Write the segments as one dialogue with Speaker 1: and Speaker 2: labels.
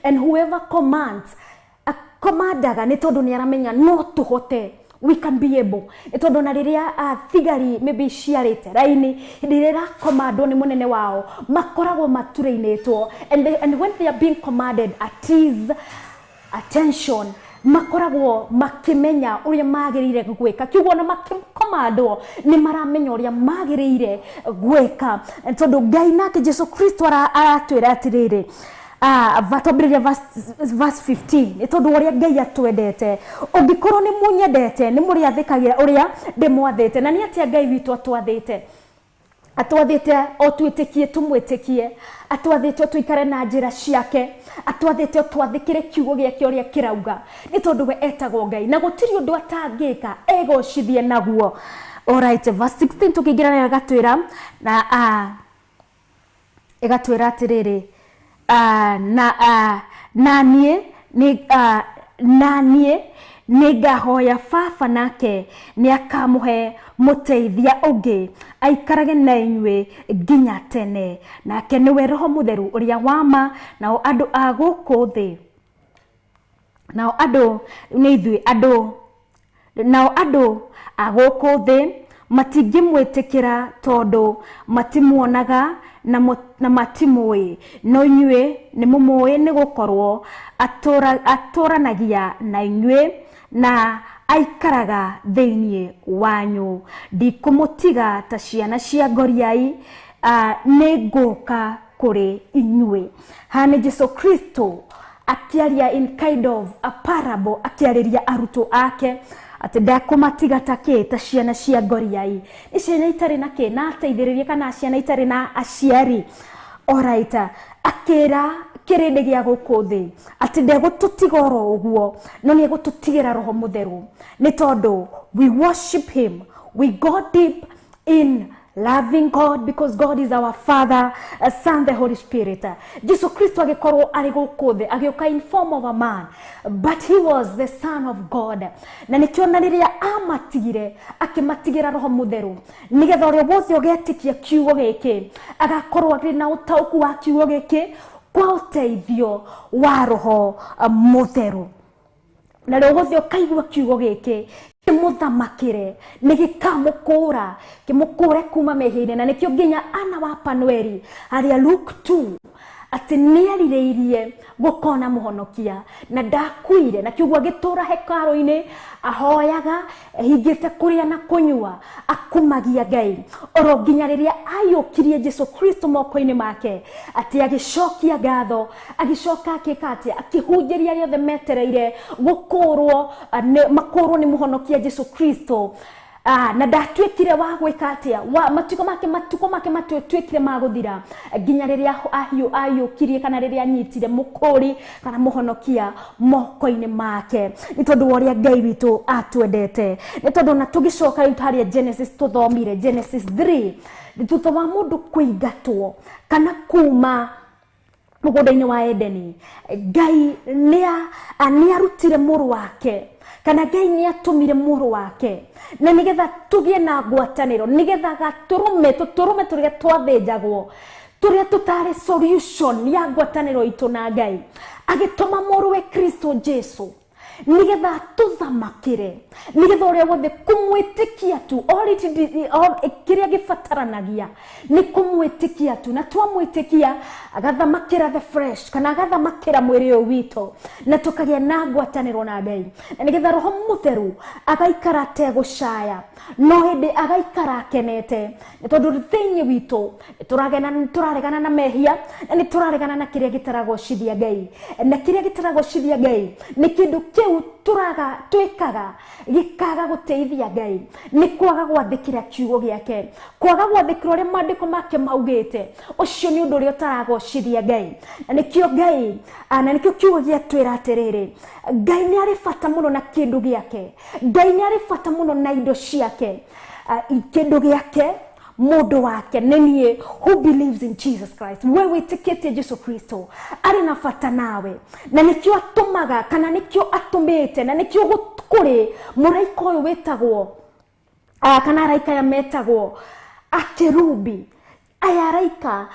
Speaker 1: And whoever commands, commandaga nĩ tondũ nĩ aramenya no tũhote, we can be able. Nĩ tondũ na rĩrĩa thigari maybe ciarĩte raini, hĩndĩ ĩrĩa ĩrakomandwo nĩ mũnene wao, makoragwo maturĩinĩtwo. And when they are being commanded at ease, attention, makoragwo makĩmenya ũrĩa magĩrĩire gwĩka. Kiugo na makĩkomandwo nĩ maramenya ũrĩa magĩrĩire gwĩka. Tondũ Ngai nake Jesu Kristo aratwĩra atĩrĩrĩ, twambĩrĩria verse 15, nĩ tondũ ũrĩa Ngai atwendete, ũngĩkorwo nĩ mũnyendete nĩ mũrĩathĩkagĩra ũrĩa ndĩmwathĩte. Na nĩ atĩa Ngai witũ atwathĩte? Atwathĩte o twĩtĩkie, tũmwĩtĩkie, atwathĩte o tũikare na njĩra ciake, atwathĩte o twathĩkĩre kiugo gĩake ũrĩa kĩrauga, nĩ tondũ we etagwo Ngai na gũtirĩ ũndũ atangĩka egocithie naguo. Alright, verse 16 tũkĩingĩra nayo ĩgatwĩra na ĩgatwĩra atĩrĩrĩ, na niĩ nĩ na niĩ nĩngahoya Baba nake nĩakamũhe mũteithia ũngĩ aikarage na inyuĩ nginya tene, nake nĩwe Roho Mũtheru ũrĩa wa ma, nao andũ a gũkũ thĩ, nao andũ nĩ ithuĩ andũ, nao andũ a gũkũ thĩ matingĩmwĩtĩkĩra tondũ matimuonaga na matimũĩ, no inyuĩ nĩ mũmũĩ nĩ gũkorwo atũranagia na inyuĩ na aikaraga thĩinĩ wanyu. Ndikũmũtiga ta ciana cia ngoriai, nĩ ngũka kũrĩ inyuĩ. Haha nĩ Jesu Kristo akĩaria in kind of a parable, akĩarĩria arutwo ake atĩ ndakũmatiga ta kĩ, ta ciana cia ngoriai, nĩ ciana itarĩ na kĩ, na ateithĩrĩria kana ciana itarĩ na aciari. Alright, akĩra kĩrĩndĩ gĩa gũkũ thĩ atĩ ndegũtũtiga oro ũguo, no nĩ egũtũtigĩra Roho Mũtheru, nĩ tondũ we worship him, we go deep in loving God because God is our Father, Son, the Holy Spirit. Jesu Kristo agĩkorwo arĩ gũkũ thĩ, agĩũka in form of a man, but he was the Son of God. Na nĩkĩo na rĩrĩa amatigire, akĩmatigĩra Roho Mũtheru, nĩgetha ũrĩa wothe ũgetĩkia kiugo gĩkĩ agakorwo arĩ na ũtaũku wa kiugo gĩkĩ kwa ũteithio wa Roho Mũtheru. Na rĩrĩa wothe ũkaigua kiugo gĩkĩ kĩmũthamakĩre, nĩ gĩkamũkũra, kĩmũkũre kuma mehia-inĩ. Na nĩkĩo nginya Ana wa Panueli harĩa Luke 2 atĩ nĩerirĩirie gũkona mũhonokia na ndakuire, na kiugo agĩtũra hekarũ-inĩ ahoyaga ehingĩte kũrĩa na kũnyua, akumagia Ngai oro nginya rĩrĩa aiyũkirie Jesu Kristo moko-inĩ make, atĩ agĩcokia ngatho, agĩcoka akĩka atĩa, akĩhunjĩria arĩa othe metereire gũkũrwo, makũrwo nĩ mũhonokia Jesu Kristo. Na ndatuĩkire wa gwĩka atĩa, wa matukũ make, matukũ make matuĩkire ma gũthira nginya rĩrĩa ahiũkirie kana rĩrĩa anyitire mũkũri kana mũhonokia moko-inĩ make, nĩ tondũ wa ũrĩa Ngai witũ atwendete. Nĩ tondũ na tũgĩcoka rĩu harĩa Genesis tũthomire Genesis 3, thutha wa mũndũ kũingatwo kana kuma mũgũnda-inĩ wa Edeni, Ngai nĩ arutire mũrũ wake, kana Ngai nĩ atũmire mũrũ wake, na nĩgetha tũgĩe na ngwatanĩro, nĩgetha gatũrũme, tũtũrũme tũrĩa twathĩnjagwo, tũrĩa tũtarĩ solution ya ngwatanĩro itũ na Ngai, agĩtũma mũrũwe Kristo Jesu nĩgetha tũthamakĩre, nĩgetha ũrĩa wothe kũmwĩtĩkia tu, kĩrĩa gĩbataranagia nĩ kũmwĩtĩkia tu, na twamwĩtĩkia agathamakĩra the fresh, kana agathamakĩra mwĩrĩ ũyũ witũ, na tũkagĩa na ngwatanĩro na Ngai, na nĩgetha Roho Mũtheru agaikara ategũcaya, no hĩndĩ agaikara akenete, nĩ tondũ thĩinĩ witũ nĩ tũraregana na mehia, na nĩ tũraregana na kĩrĩa gĩtaragocithia Ngai, na kĩrĩa gĩtaragocithia Ngai nĩ kĩndũ kĩu tũraga twĩkaga gĩkaga gũteithia Ngai, nĩ kwaga gwathĩkĩra kiugo gĩake, kwaga gwathĩkĩra ũrĩa maandĩko make maugĩte. Ũcio nĩ ũndũ ũrĩa ũtaragocithia Ngai, na nĩkĩo Ngai, na nĩkĩo kiugo gĩatwĩra atĩrĩrĩ, Ngai nĩ arĩ bata mũno na kĩndũ gĩake, Ngai nĩ arĩ bata mũno na indo ciake, kĩndũ gĩake, mũndũ wake nĩ niĩ who believes in Jesus Christ, we wĩtĩkĩtie Jesu Kristo arĩ na bata nawe, na nĩkĩo atũmaga kana nĩkĩo atũmĩte, na nĩkĩo kũrĩ mũraika ũyũ wĩtagwo, kana araika aya metagwo akerubi. Aya araika,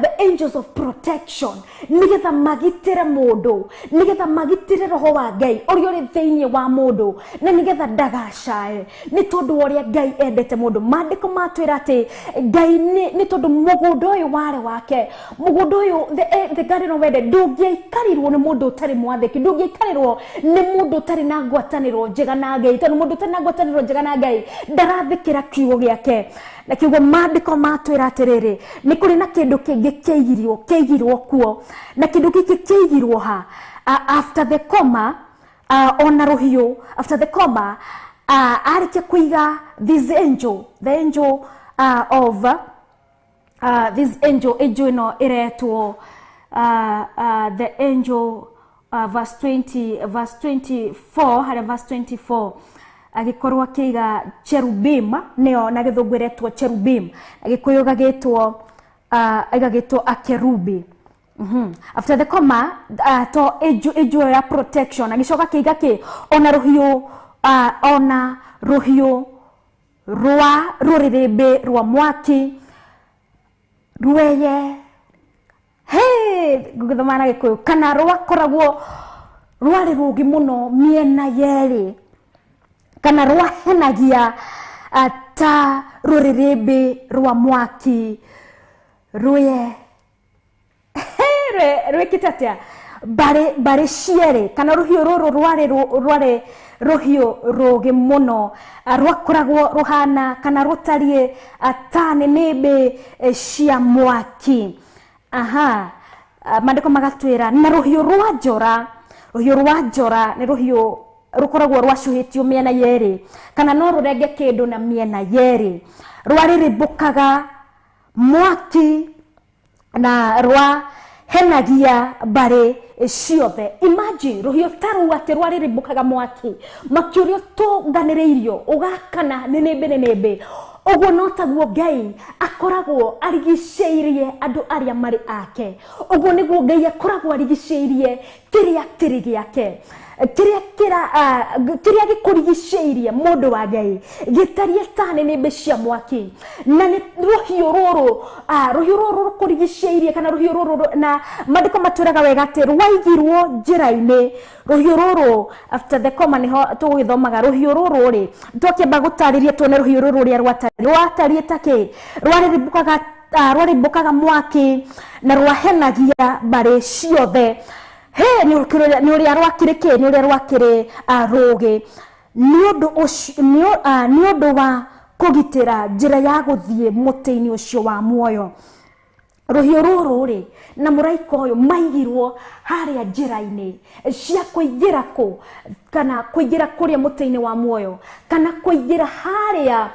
Speaker 1: the angels of protection, nigetha magitire mundu, nigetha magitire roho wa Ngai uria uri thiini wa mundu, na nigetha ndagacae ni tondu uria Ngai endete mundu. Maandiko matwira ati Ngai ni tondu mugunda uyu ware wake, mugunda uyu the garden of Eden ndungiaikarirwo ni mundu utari mwathiki, ndungiaikarirwo ni mundu utari na ngwataniro njega na Ngai, tondu mundu utari na ngwataniro njega na Ngai ndarathikira kiugo giake. Na kiugo maandiko matwira atiriri ni kuri na kindu kingi kiaigirwo kuo, na kindu giki kiaigirwo ha after the comma, ona ruhiu after the comma, arikia kuiga this angel, the angel of this angel, angel ino iretwo the angel, verse 20, verse 24, haria verse 24 agikorwo akiiga cherubim, nio na githungu iretwo cherubim, agikuyu gagitwo igagitwo akerubi. After the comma, to angel ya protection, agicoka akiiga ki ona ruhiu, ona ruhiu rwa ruririmbi rwa mwaki rweye he ngugithoma na gikuyu kana rwakoragwo rwari rugi muno miena yeri, kana rwahenagia ta ruririmbi rwa mwaki rweye rwikite atia bare ciere, kana ruhiu ruru rwari ruhiu rugi muno, rwakoragwo ruhana kana rutarie ta nĩnĩmbĩ cia mwaki. Aha, maandiko magatwira na ruhiu rwa njora, ruhiu rwa njora ni ruhiu rukoragwo rwacuhĩtio mĩena yerĩ, kana no rũrenge kĩndũ na mĩena yerĩ, rwarĩrĩmbũkaga mwaki na rwahenagia mbarĩ ciothe. Imagine ruhiu ta rũu atĩ rwarĩrĩmbũkaga mwaki, mwaki ũrĩa ũtũnganĩrĩirio ũgakana nĩnĩmbĩ nĩnĩmbĩ. Ũguo no taguo Ngai akoragwo arigicĩirie andũ arĩa marĩ ake. Ũguo nĩguo Ngai akoragwo arigicĩirie kĩrĩa kĩrĩ gĩake, kĩrĩa gĩkũrigicĩirie mũndũ wa Ngai gĩtariĩ ta nĩnĩmbĩ cia mwaki, na nĩ rũhiũ rũrũ, rũhiũ rũrũ rũkũrigicĩirie, kana rũhiũ rũrũ, na maandĩko matwĩraga wega atĩ rwaigirwo njĩra-inĩ. Rũhiũ rũrũ after the comma niho tũgũgĩthomaga rũhiũ rũrũ rĩ, twakĩamba gũtarĩria tuone rũhiũ rũrũ ũrĩa rwatariĩ ta kĩ, rwarĩrĩmbũkaga mwaki na rwahenagia mbarĩ ciothe. He ni ũrĩa rwakĩrĩ kĩ, ni ũrĩa rwakĩrĩ rũgĩ, nĩ ũndũ wa kũgitĩra njĩra ya gũthiĩ mũtĩ-inĩ ũcio wa muoyo. Rũhiũ rũrũ rĩ na mũraika ũyũ maigirwo harĩa njĩra-inĩ cia kũingĩra kũ, kana kũingĩra kũrĩa mũtĩ-inĩ wa muoyo, kana kũingĩra harĩa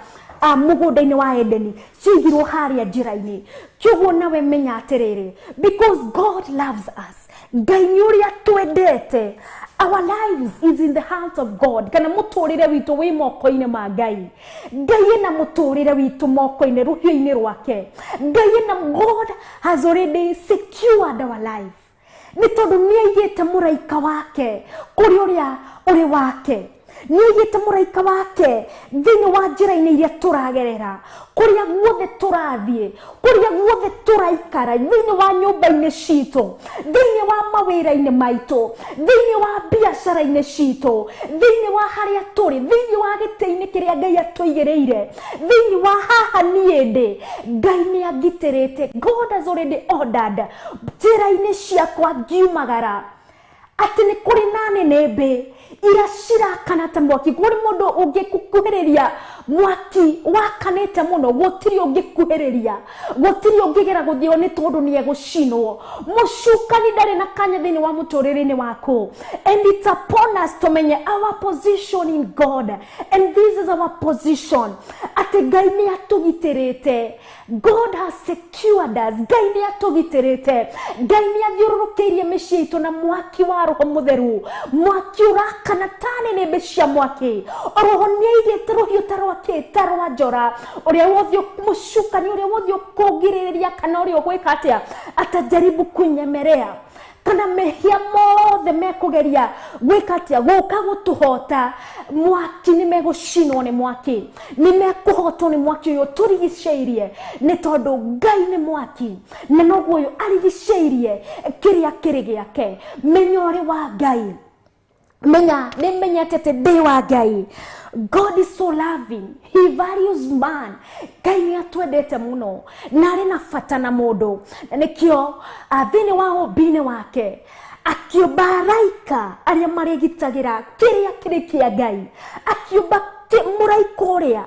Speaker 1: mũgũnda-inĩ wa Edeni, ciigirwo harĩa njĩra-inĩ. Kĩoguo nawe menya atĩrĩrĩ, because God loves us, Ngai nĩ ũrĩa twendete. Our lives is in the hands of God, kana mũtũrĩre witũ wĩ moko-inĩ ma Ngai. Ngai ena mũtũrĩre witũ moko-inĩ, rũhiũ-inĩ rwake. Ngai ena, God has already secured our life, nĩ tondũ nĩ aigĩte mũraika wake kũrĩ ũrĩa ũrĩ wake, nĩ aigĩte mũraika wake thĩinĩ wa njĩra-inĩ iria tũragerera, kũrĩa guothe tũrathiĩ, kũrĩa guothe tũraikara, thĩinĩ wa nyũmba-inĩ citũ, thĩinĩ wa mawĩra-inĩ maitũ, thĩinĩ wa biacara-inĩ citũ, thĩinĩ wa harĩa tũrĩ, thĩinĩ wa gĩtĩ-inĩ kĩrĩa Ngai atũigĩrĩire, thĩinĩ wa haha niĩ ndĩ, Ngai nĩ angitĩrĩte. God has already ordered njĩra-inĩ ciakwa ngiumagara atĩ nĩ kũrĩ na nĩnĩmbĩ iria cirakana ta mwaki. Kũrĩ mũndũ ũngĩkuhĩrĩria mwaki wakanĩte mũno, gũtirĩ ũngĩkuhĩrĩria, gũtirĩ ũngĩgera gũthiĩ nĩ tondũ nĩ egũcinwo. Mũcukani ndarĩ na kanya thĩinĩ wa mũtũrĩre-inĩ waku. And it's upon us tũmenye our position in God, and this is our position, atĩ Ngai nĩ atũgitĩrĩte. God has secured us. Ngai nĩ atũgitĩrĩte. Ngai nĩ athiũrũrũkĩirie mĩciĩ itũ na mwaki wa Roho Mũtheru, mwaki ũrakana ta nĩnĩmbĩ cia mwaki. Roho nĩ aigĩte rũhiũ ta rwake ta rwa njora, ũrĩa wothe mũcukani, ũrĩa wothe ũkũngirĩrĩria kana ũrĩa ũgwĩka atĩa atajaribu kunyemelea, Kana mehia mothe mekũgeria gwĩka atĩa, gũka gũtũhota, mwaki nĩ megũcinwo nĩ mwaki, nĩ mekũhotwo nĩ mwaki ũyũ tũrigicĩirie, nĩ tondũ Ngai nĩ mwaki na noguo ũyũ arigicĩirie kĩrĩa kĩrĩ gĩake. Menya ũrĩ wa Ngai, menya nĩ menyete atĩ ndĩ wa Ngai. God is so loving, he values man. Ngai nĩ atwendete mũno na arĩ na bata na mũndũ, na nĩkĩo thĩinĩ wa ũmbi-inĩ wake akĩũmba araika arĩa marĩgitagĩra kĩrĩa kĩrĩ kĩa Ngai, akĩũmba mũraika ũrĩa,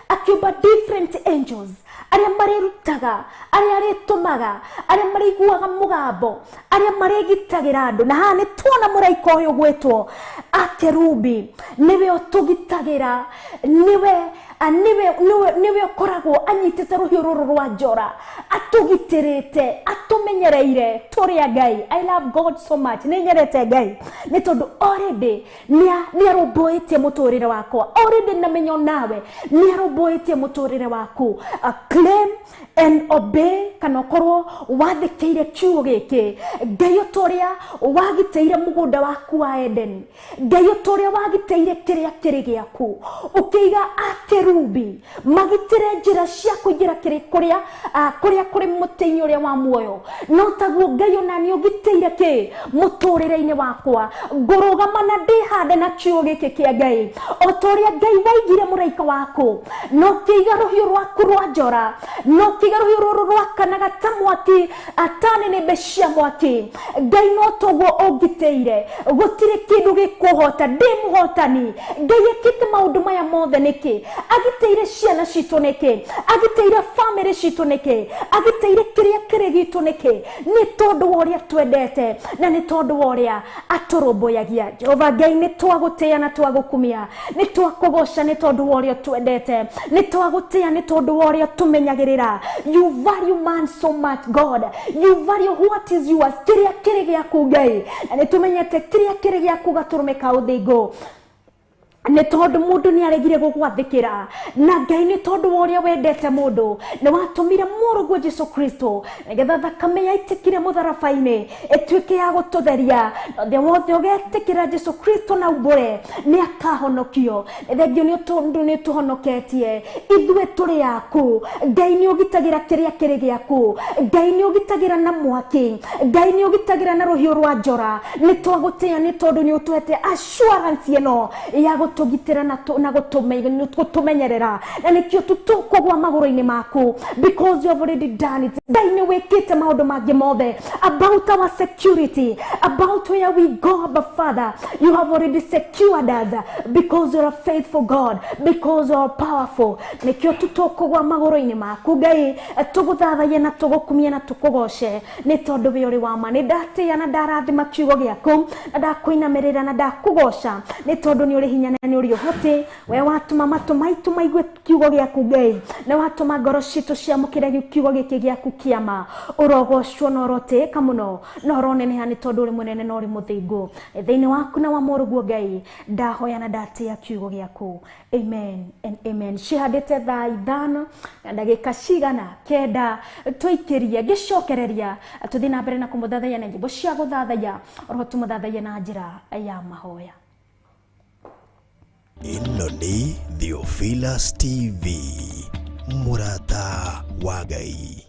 Speaker 1: akĩũmba different angels arĩa marĩrutaga, arĩa arĩtũmaga, arĩa marĩiguaga mũgambo, arĩa marĩgitagĩra andũ. Na haha nĩ tuona mũraika ũyũ gwĩtwo akerubi, nĩwe ũtũgitagĩra, nĩwe ũkoragwo anyitĩte rũhiũ rũrũ rwa njora, atũgitĩrĩte, atũmenyereire tũrĩ a Ngai. I love God so much. Nĩ nyendete Ngai nĩ tondũ already nĩ arũmbũĩtie mũtũrĩre wakwa, already na menyo nawe nĩ arũmbũĩtie mũtũrĩre waku. Claim and obey, kana ũkorwo wathĩkĩire kiugo gĩkĩ. Ngai ũtũrĩa wagitĩire mũgũnda waku wa Eden, Ngai ũtũrĩa wagitĩire kĩrĩa kĩrĩ gĩaku, ũkĩiga akerubi magitĩre njĩra cia kũingĩra kĩrĩ kũrĩa kũrĩa kũrĩ mũtĩ-inĩ ũrĩa wa muoyo, no taguo Ngai ona nĩ ũgitĩire kĩ mũtũrĩre-inĩ wakwa. Ngũrũgama na ndĩhande na kiugo gĩkĩ kĩa Ngai, o ta ũrĩa Ngai waigire mũraika waku, na ũkĩiga rũhiũ rwaku rwa njora, na ũkĩiga rũhiũ rũrũ rwakanaga ta mwaki, ta nĩnĩmbĩ cia mwaki. Ngai no toguo ũngitĩire, gũtirĩ kĩndũ gĩkũhota, ndĩ mũhotani. Ngai ekĩte maũndũ maya mothe nĩkĩ? Agitĩire ciana citũ nĩkĩ? Agitĩire famĩlĩ citũ nĩkĩ? Agitĩire kĩrĩa kĩrĩ gitũ nĩkĩ? Nĩ tondũ wa ũrĩa twendete na nĩ tondũ wa ũrĩa atũrũmbũyagia. Jehova Ngai, nĩ twagũtĩĩa na twagũkumia, nĩ twakũgoca nĩ tondũ wa ũrĩa twendete, nĩ twagũtĩĩa nĩ tondũ wa ũrĩa tũmenyagĩrĩra. You value man so much, God. You value what is yours, kĩrĩa kĩrĩ gĩaku Ngai, na nĩ tũmenyete kĩrĩa kĩrĩ gĩaku gatũrũme ka ũthingu, nĩ tondũ mũndũ nĩ aregire gũgwathĩkĩra. Na Ngai, nĩ tondũ wa ũrĩa wendete mũndũ, nĩ watũmire mũrũguo Jesu Kristo nĩgetha thakame yaitĩkire mũtharaba-inĩ ĩtuĩke ya gũtũtheria. Othe wothe ũgetĩkĩra Jesu Kristo na umbũre nĩ akahonokio. Nĩ thengio nĩ tondũ nĩ tũhonoketie, ithuĩ tũrĩ aku. Ngai nĩ ũgitagĩra kĩrĩa kĩrĩ gĩaku, Ngai nĩ ũgitagĩra na mwaki, Ngai nĩ ũgitagĩra na rũhiũ rwa njora. Nĩ twagũtĩĩa nĩ tondũ nĩ ũtũhete assurance ĩno ya gũtũgitĩra na gũtũmenyerera, na nĩkĩo tũtũkũgwa magũrũ-inĩ maku, because you have already done it. Ngai nĩ wĩkĩte maũndũ mangĩ mothe about our security, about where we go, but Father, you have already secured us because you are a faithful God, because you are powerful. Nĩkĩo tũtũkũgwa magũrũ-inĩ maku Ngai, tũgũthathaiye na tũgũkumie na tũkũgoce nĩ tondũ we ũrĩ wa ma. Nĩ ndatĩĩa na ndarathima kiugo gĩaku, na ndakũinamĩrĩra na ndakũgoca nĩ tondũ nĩ ũrĩ hinya na nĩ ũrĩ ũhoti. We watũma matũ maitũ maigue kiugo gĩaku Ngai, na watũma ngoro citũ ciamũkĩre kiugo gĩkĩ gĩaku kĩama. Ũrogocwo na ũrotĩĩka mũno na ũroneneha nĩ tondũ ũrĩ mũnene na ũrĩ mũthingu. Thĩinĩ waku na wa mũrũguo Ngai ndahoya na ndatĩĩa kiugo gĩaku. Amen and amen. Cihandĩte thaa 5 na ndagĩka cigana 9 tũikĩrie ngĩcokereria tũthiĩ na mbere na kũmũthathaiya na nyĩmbo cia gũthathaiya, oroho tũmũthathaiye na njĩra ya mahoya.
Speaker 2: Ĩno nĩ Theophilus TV, mũrata wa Ngai.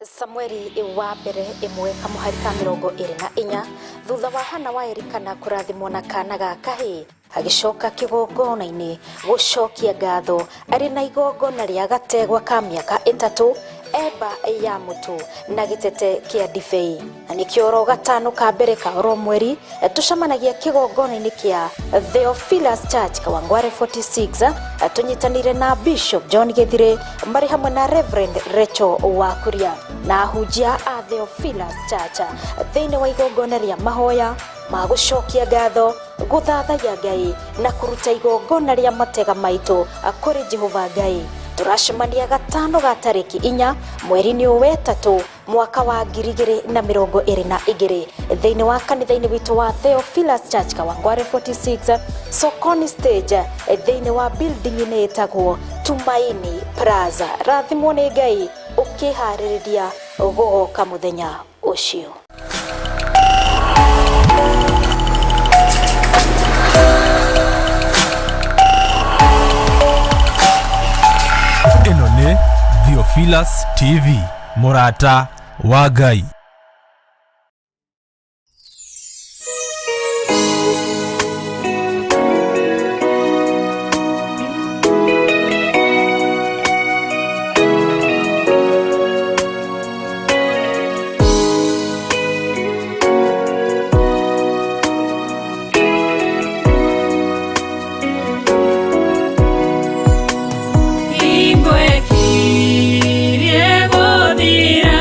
Speaker 3: Samueli wa mbere 1 kamũhari ka 24, thutha wa Hana wa Elikana kũrathimwo na kana ga kahĩĩ, agĩcoka kĩgongona-inĩ gũcokia ngatho arĩ na igongona rĩa gategwa ka mĩaka 3, eba ya mũtu na gĩtete kĩa ndibei. Na nĩkĩo oro gatano ka mbere ka oro mweri tũcemanagia kĩgongona-inĩ kĩa Theophilus Church Kawangware 46, tũnyitanĩire na Bishop John Gĩthire marĩ hamwe na Reverend Rachel Wakuria na ahunjia a Theophilus Church thĩinĩ wa igongona rĩa mahoya ma gũcokia ngatho, gũthathaiya Ngai na kũruta igongona rĩa matega maitũ kũrĩ Jehova Ngai. Tũracemania gatano ga tarĩki 4 mweri-inĩ ũyũ wetatũ mwaka wa 2022 thĩinĩ wa kanitha-inĩ witũ wa Theophilus Church Kawangware 46 Sokoni stage thĩinĩ wa building-inĩ ĩtagwo Tumaini Plaza. Rathimwo nĩ Ngai. Akĩharĩrĩria gũgoka mũthenya ũcio.
Speaker 4: Ĩno nĩ Theophilus TV, mũrata wa Ngai.
Speaker 5: Hingo ĩkirie gũthira.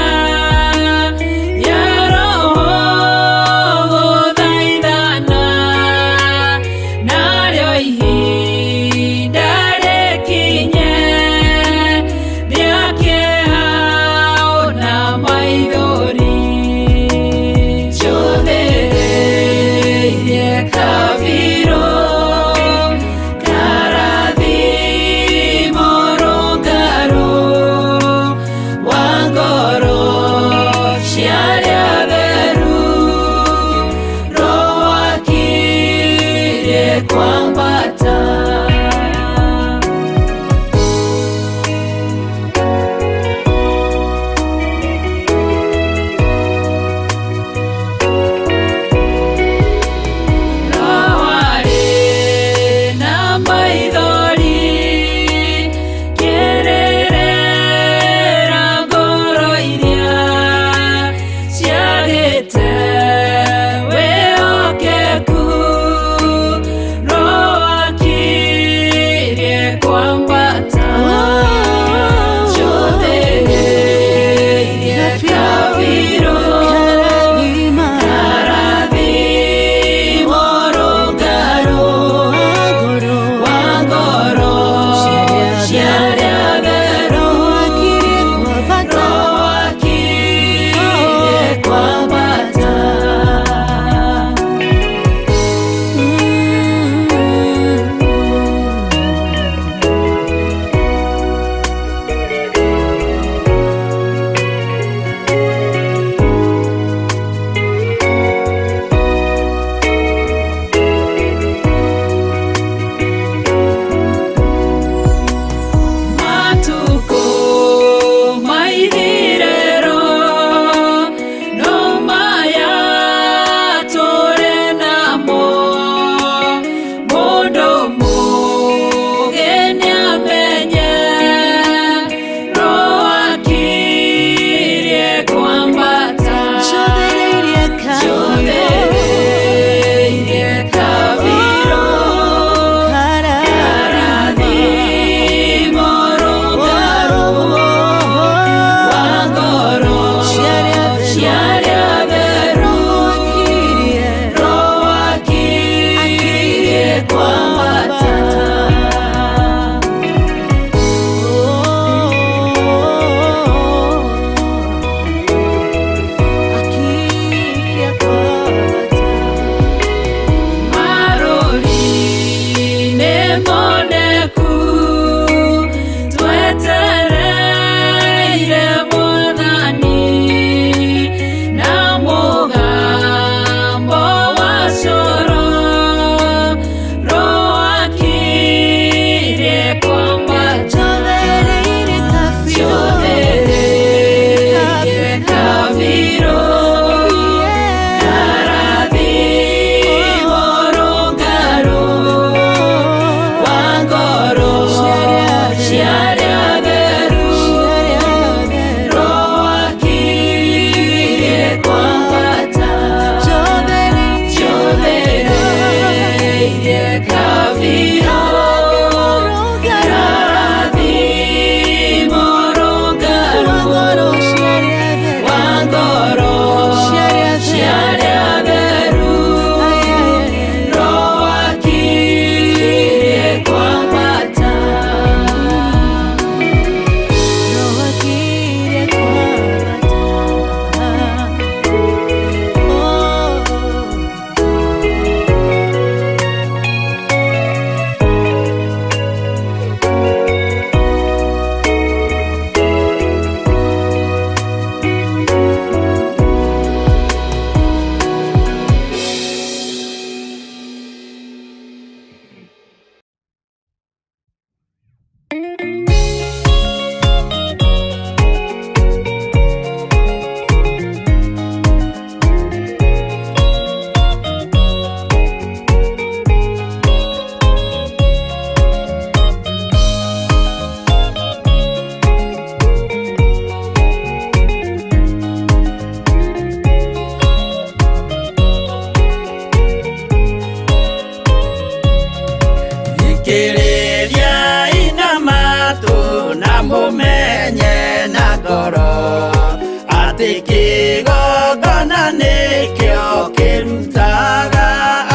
Speaker 5: Kĩgongona nĩkĩo kĩrutaga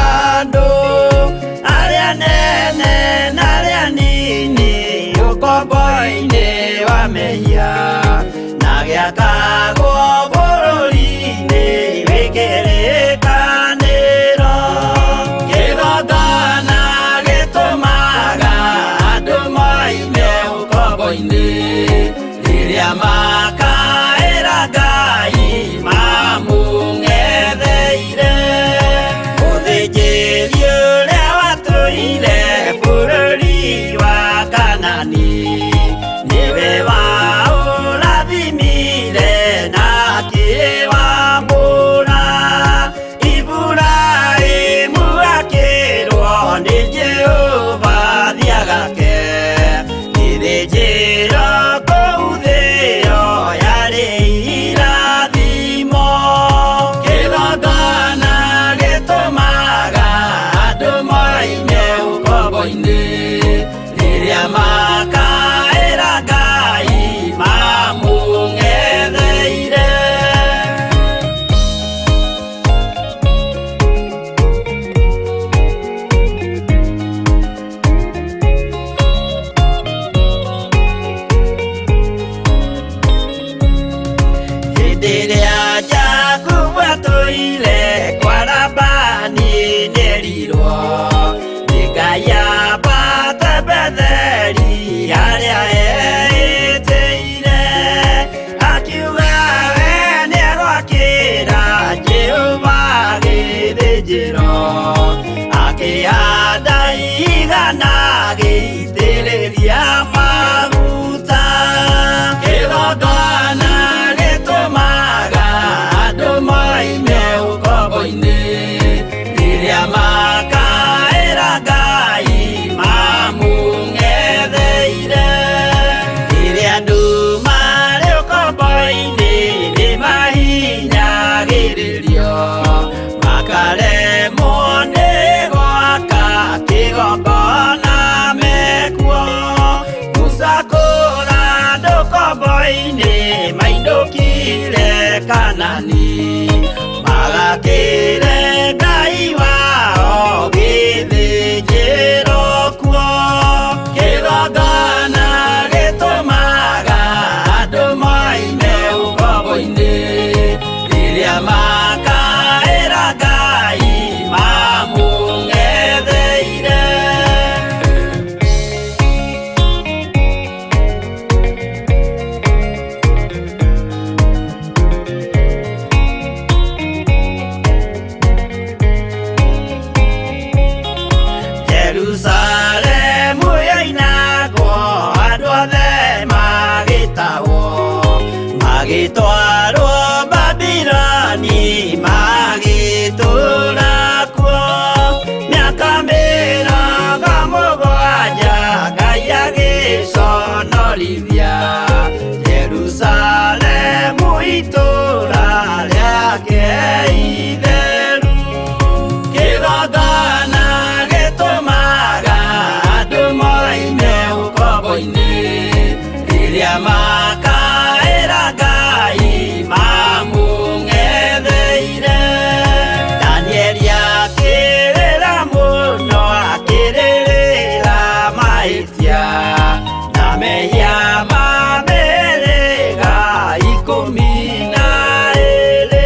Speaker 5: andũ arĩa nene na arĩa nini ũkombo-inĩ wa mehia na gĩakagwo bũrũri-inĩ wĩ kĩrĩkanĩro. Kĩgongona gĩtũmaga andũ moime ũkombo-inĩ rĩrĩa makaĩra Ngai mamũng'etheire. Mũthĩnjĩri ũrĩa watũire bũrũri wa Kanani nĩwe waũrathimire na akĩwamũra. Iburahĩmu akĩrwo nĩ Jehova thiagake gĩthĩnjĩro kũu thĩo yarĩ irathimo. Kĩgongona gĩtũmaga andũ moime ũkombo-inĩ rĩrĩa makaĩra Ngai mamũng'etheire. Hĩndĩ ĩrĩa Jakubu atũire kwa Labani nĩerirwo nĩ Ngai ambate Betheli harĩa eĩtĩire. Akiuga we nĩegwakĩra Jehova gĩthĩnjĩro, akĩhanda igana agĩitĩrĩria maguta. Kĩgongona gĩtũmaga andũ moime ũkombo-inĩ rĩrĩa makaĩra Ngai mamũng'etheire. Rĩrĩa andũ marĩ ũkombo-inĩ nĩmahinyagĩrĩrio makaremwo nĩ gwaka kĩgongona mekuo. Musa kũra andũ ũkombo-inĩ mainũkire Kanani magakĩre Ngai wao gĩthĩnjĩro kuo. Kĩgongona gĩtũmaga andũ moime ũkombo-inĩ rĩrĩa makaĩra Ngai mamũng'etheire. Jerusalemu yoinagwo andũ othe magĩtahwo magĩtwarwo Babiloni magĩtũũra kuo. Mĩaka 70 Ngai agĩconorithia Jerusalemu itũũra rĩake itheru. Kĩgongona gĩtũmaga andũ moime ũkombo-inĩ rĩrĩa makaĩra Ngai mamũng'etheire. Danieli akĩrĩra mũno akĩrĩrĩra mahĩtia na mehia ma mĩhĩrĩga 12.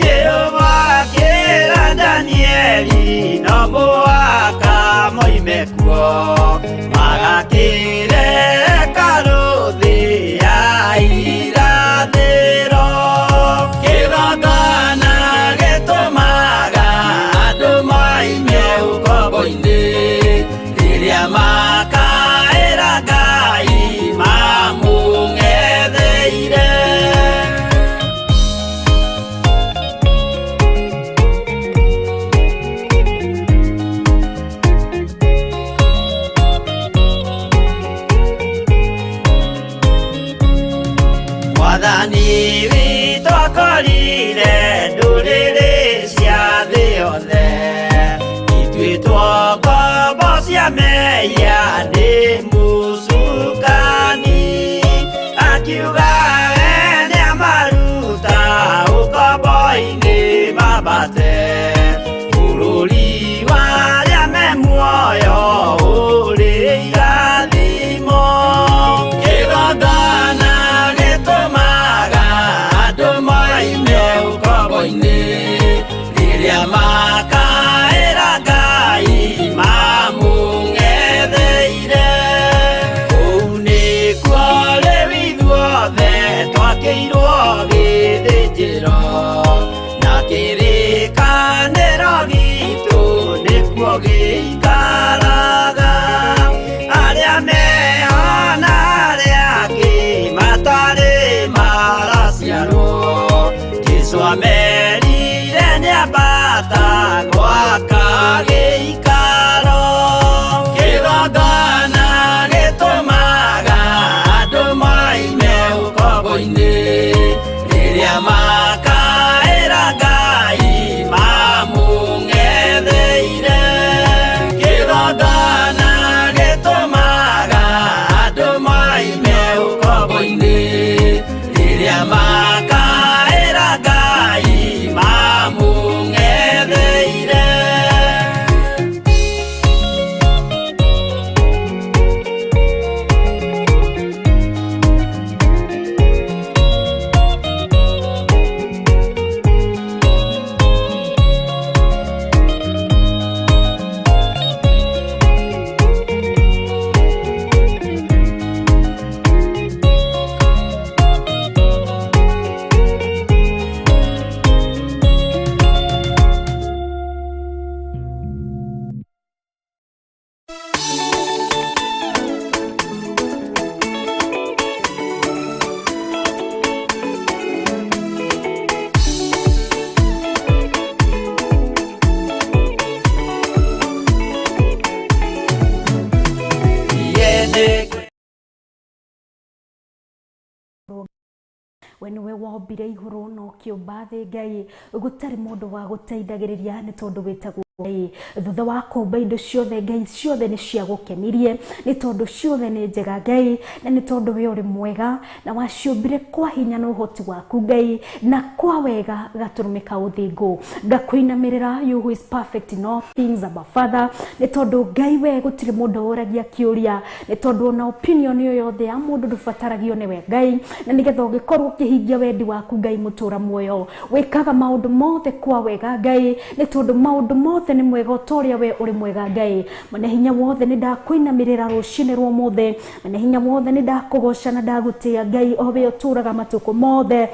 Speaker 5: Jehova akĩra Danieli no mũhaka moime kuo magakĩre hekarũ thĩ ya irathĩro. Kĩgongona gĩtũmaga andũ moime ũkombo-inĩ rĩrĩa makaĩra Ona arĩa angĩ matarĩ maraciarwo Jesũ amerire nĩambata gwaka gĩikaro Kĩgongona gĩtũmaga andũ moime ũkombo-inĩ rĩrĩa makaĩra Ngai mamũng'etheire Kĩgongona gĩtũmaga andũ moime ũkombo-inĩ rĩrĩa makaĩra Ngai mamũng'etheire.
Speaker 1: We nĩwe wombire igũrũ na ũkĩũmba thĩ Ngai gũtarĩ mũndũ wa gũteithagĩrĩria nĩ tondũ wĩtagwo Ngai. Thutha wa kũmba indo ciothe Ngai ciothe nĩ ciagũkenirie nĩ tondũ ciothe nĩ njega Ngai na nĩ tondũ we ũrĩ mwega na waciũmbire kwa hinya na ũhoti waku Ngai na kwa wega gatũrũme ka ũthingu. Ngakũinamĩrĩra you who is perfect in all things Abba Father nĩ tondũ Ngai we gũtirĩ mũndũ ũragia kĩũria nĩ tondũ ona opinion ĩyo yothe ya mũndũ ndũbataragio nĩwe Ngai na nĩgetha ũgĩkorwo ũkĩhingia wendi waku Ngai mũtũra muoyo wĩkaga maũndũ mothe kwa wega Ngai nĩ tondũ maũndũ mothe nĩ mwega o ta ũrĩa we ũrĩ mwega Ngai. Mwene hinya wothe nĩ ndakũinamĩrĩra rũcinĩ rwa ũmũthĩ mwene hinya wothe nĩ ndakũgoca na ndagũtĩĩa Ngai o we ũtũraga matukũ mothe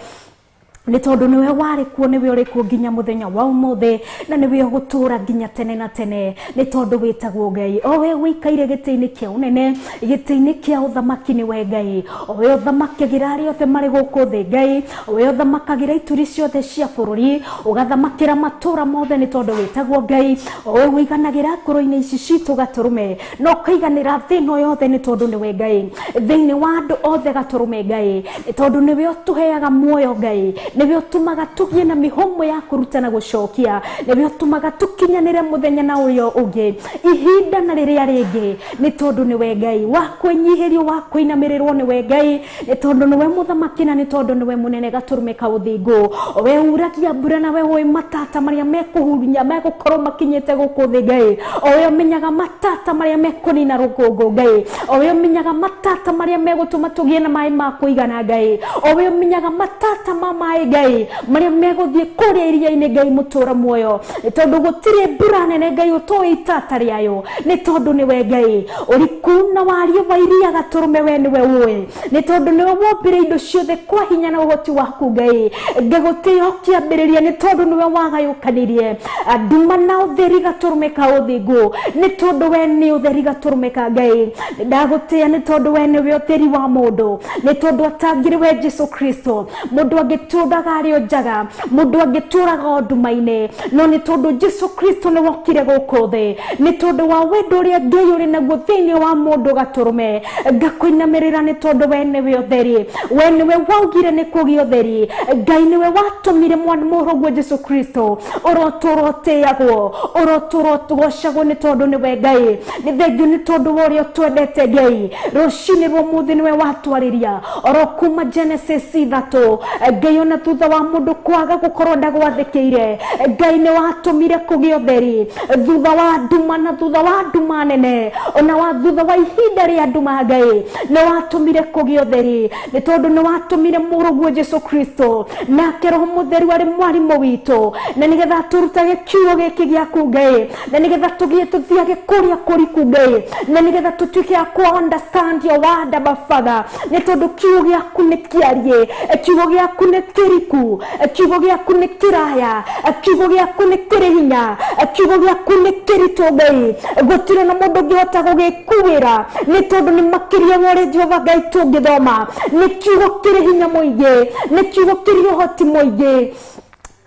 Speaker 1: nĩ tondũ nĩwe warĩ kuo nĩwe ũrĩ kuo nginya mũthenya wa ũmũthĩ na nĩwe ũgũtũra nginya tene na tene nĩ tondũ wĩtagwo Ngai o we ũikaire gĩtĩ-inĩ kĩa ũnene gĩtĩ-inĩ kĩa ũthamaki nĩwe Ngai o we ũthamakagĩra arĩa othe marĩ gũkũ thĩ Ngai o we ũthamakagĩra ituri ciothe cia bũrũri ũgathamakĩra matũra mothe nĩ tondũ wĩtagwo Ngai o we ũiganagĩra ngoro-inĩ ici citũ gatũrũme na ũkaiganĩra thĩ ĩno yothe nĩ tondũ nĩwe Ngai thĩinĩ wa andũ othe gatũrũme Ngai nĩ tondũ nĩwe ũtũheaga muoyo Ngai nĩwe ũtũmaga tũgĩe na mĩhũmũ ya kũruta na gũcokia nĩwe ũtũmaga tũkinyanĩre mũthenya na ũrĩa ũngĩ ihinda na rĩrĩa rĩngĩ nĩ tondũ nĩwe Ngai wa kwĩnyihĩrio wa kũinamĩrĩrwo nĩwe Ngai nĩ tondũ nĩwe mũthamaki na nĩ tondũ nĩwe mũnene gatũrũme ka ũthingu we uragia mbura na we ũĩ matata marĩa mekũhurunya megũkorwo makinyĩte gũkũ thĩ Ngai o we ũmenyaga matata marĩa mekũnina rũkũngũ Ngai o we ũmenyaga matata marĩa megũtũma tũgĩe na maĩ ma kũigana Ngai o we ũmenyaga matata ma maĩ Ngai marĩa megũthiĩ kũrĩa iria-inĩ Ngai mũtũra muoyo nĩ tondũ gũtirĩ mbura nene Ngai ũtoĩ itata rĩayo nĩ tondũ nĩwe Ngai ũriku na wariĩ wa iria gatũrũme we nĩwe ũĩ nĩ tondũ nĩwe wombire indo ciothe kwa hinya na ũhoti waku Ngai ngagũtĩĩa ũkĩambĩrĩria nĩ tondũ nĩwe wagayũkanirie nduma na ũtheri gatũrũme ka ũthingu nĩ tondũ we nĩ ũtheri gatũrũme ka Ngai ndagũtĩĩa nĩ tondũ we nĩwe ũtheri wa mũndũ nĩ tondũ atangĩrĩ we Jesu Kristo mũndũ angĩtũraga arĩ o njaga mũndũ angĩtũraga o nduma-inĩ no nĩ tondũ Jesu Kristo nĩ wokire gũkũ thĩ nĩ tondũ wa wendo ũrĩa Ngai ũrĩ naguo thĩinĩ wa mũndũ gatũrũme ngakũinamĩrĩra nĩ tondũ we nĩwe ũtheri we nĩwe waugire nĩ kũgĩa ũtheri Ngai nĩwe watũmire mwana mũrũguo Jesu Kristo ũrotũra ũtĩagwo ũrotũra ũgocagwo nĩ tondũ nĩwe Ngai nĩ thengiũ nĩ tondũ wa ũrĩa ũtwendete Ngai rũcinĩ rwa ũmũthĩ nĩwe watwarĩria oro kuma Genesis 3 Ngai ona thutha wa mũndũ kwaga gũkorwo ndagwathĩkĩire Ngai nĩ watũmire kũgĩa ũtheri thutha wa nduma na thutha wa nduma nene ona wa thutha wa ihinda rĩa nduma Ngai nĩ watũmire kũgĩa ũtheri nĩ tondũ nĩ watũmire mũrũguo Jesu Kristo nake Roho Mũtheru arĩ mwarimũ witũ na nĩgetha atũrutage kiugo gĩkĩ gĩaku Ngai na nĩgetha tũgĩe tũthiage kũrĩa kũriku Ngai na nĩgetha tũtuĩke a kũ understand your word Abba Father nĩ tondũ kiugo gĩaku nĩ kĩariĩ kiugo gĩaku nĩ kĩriku kĩriku, kiugo gĩaku nĩ kĩraya, kiugo gĩaku nĩ kĩrĩ hinya, kiugo gĩaku nĩ kĩritũ Ngai, gũtirĩ na mũndũ ũngĩhota gũgĩkuĩra nĩ tondũ nĩ makĩria wa ũrĩa Jehova Ngai tũngĩthoma. Nĩ kiugo kĩrĩ hinya mũingĩ, nĩ kiugo kĩrĩ ũhoti mũingĩ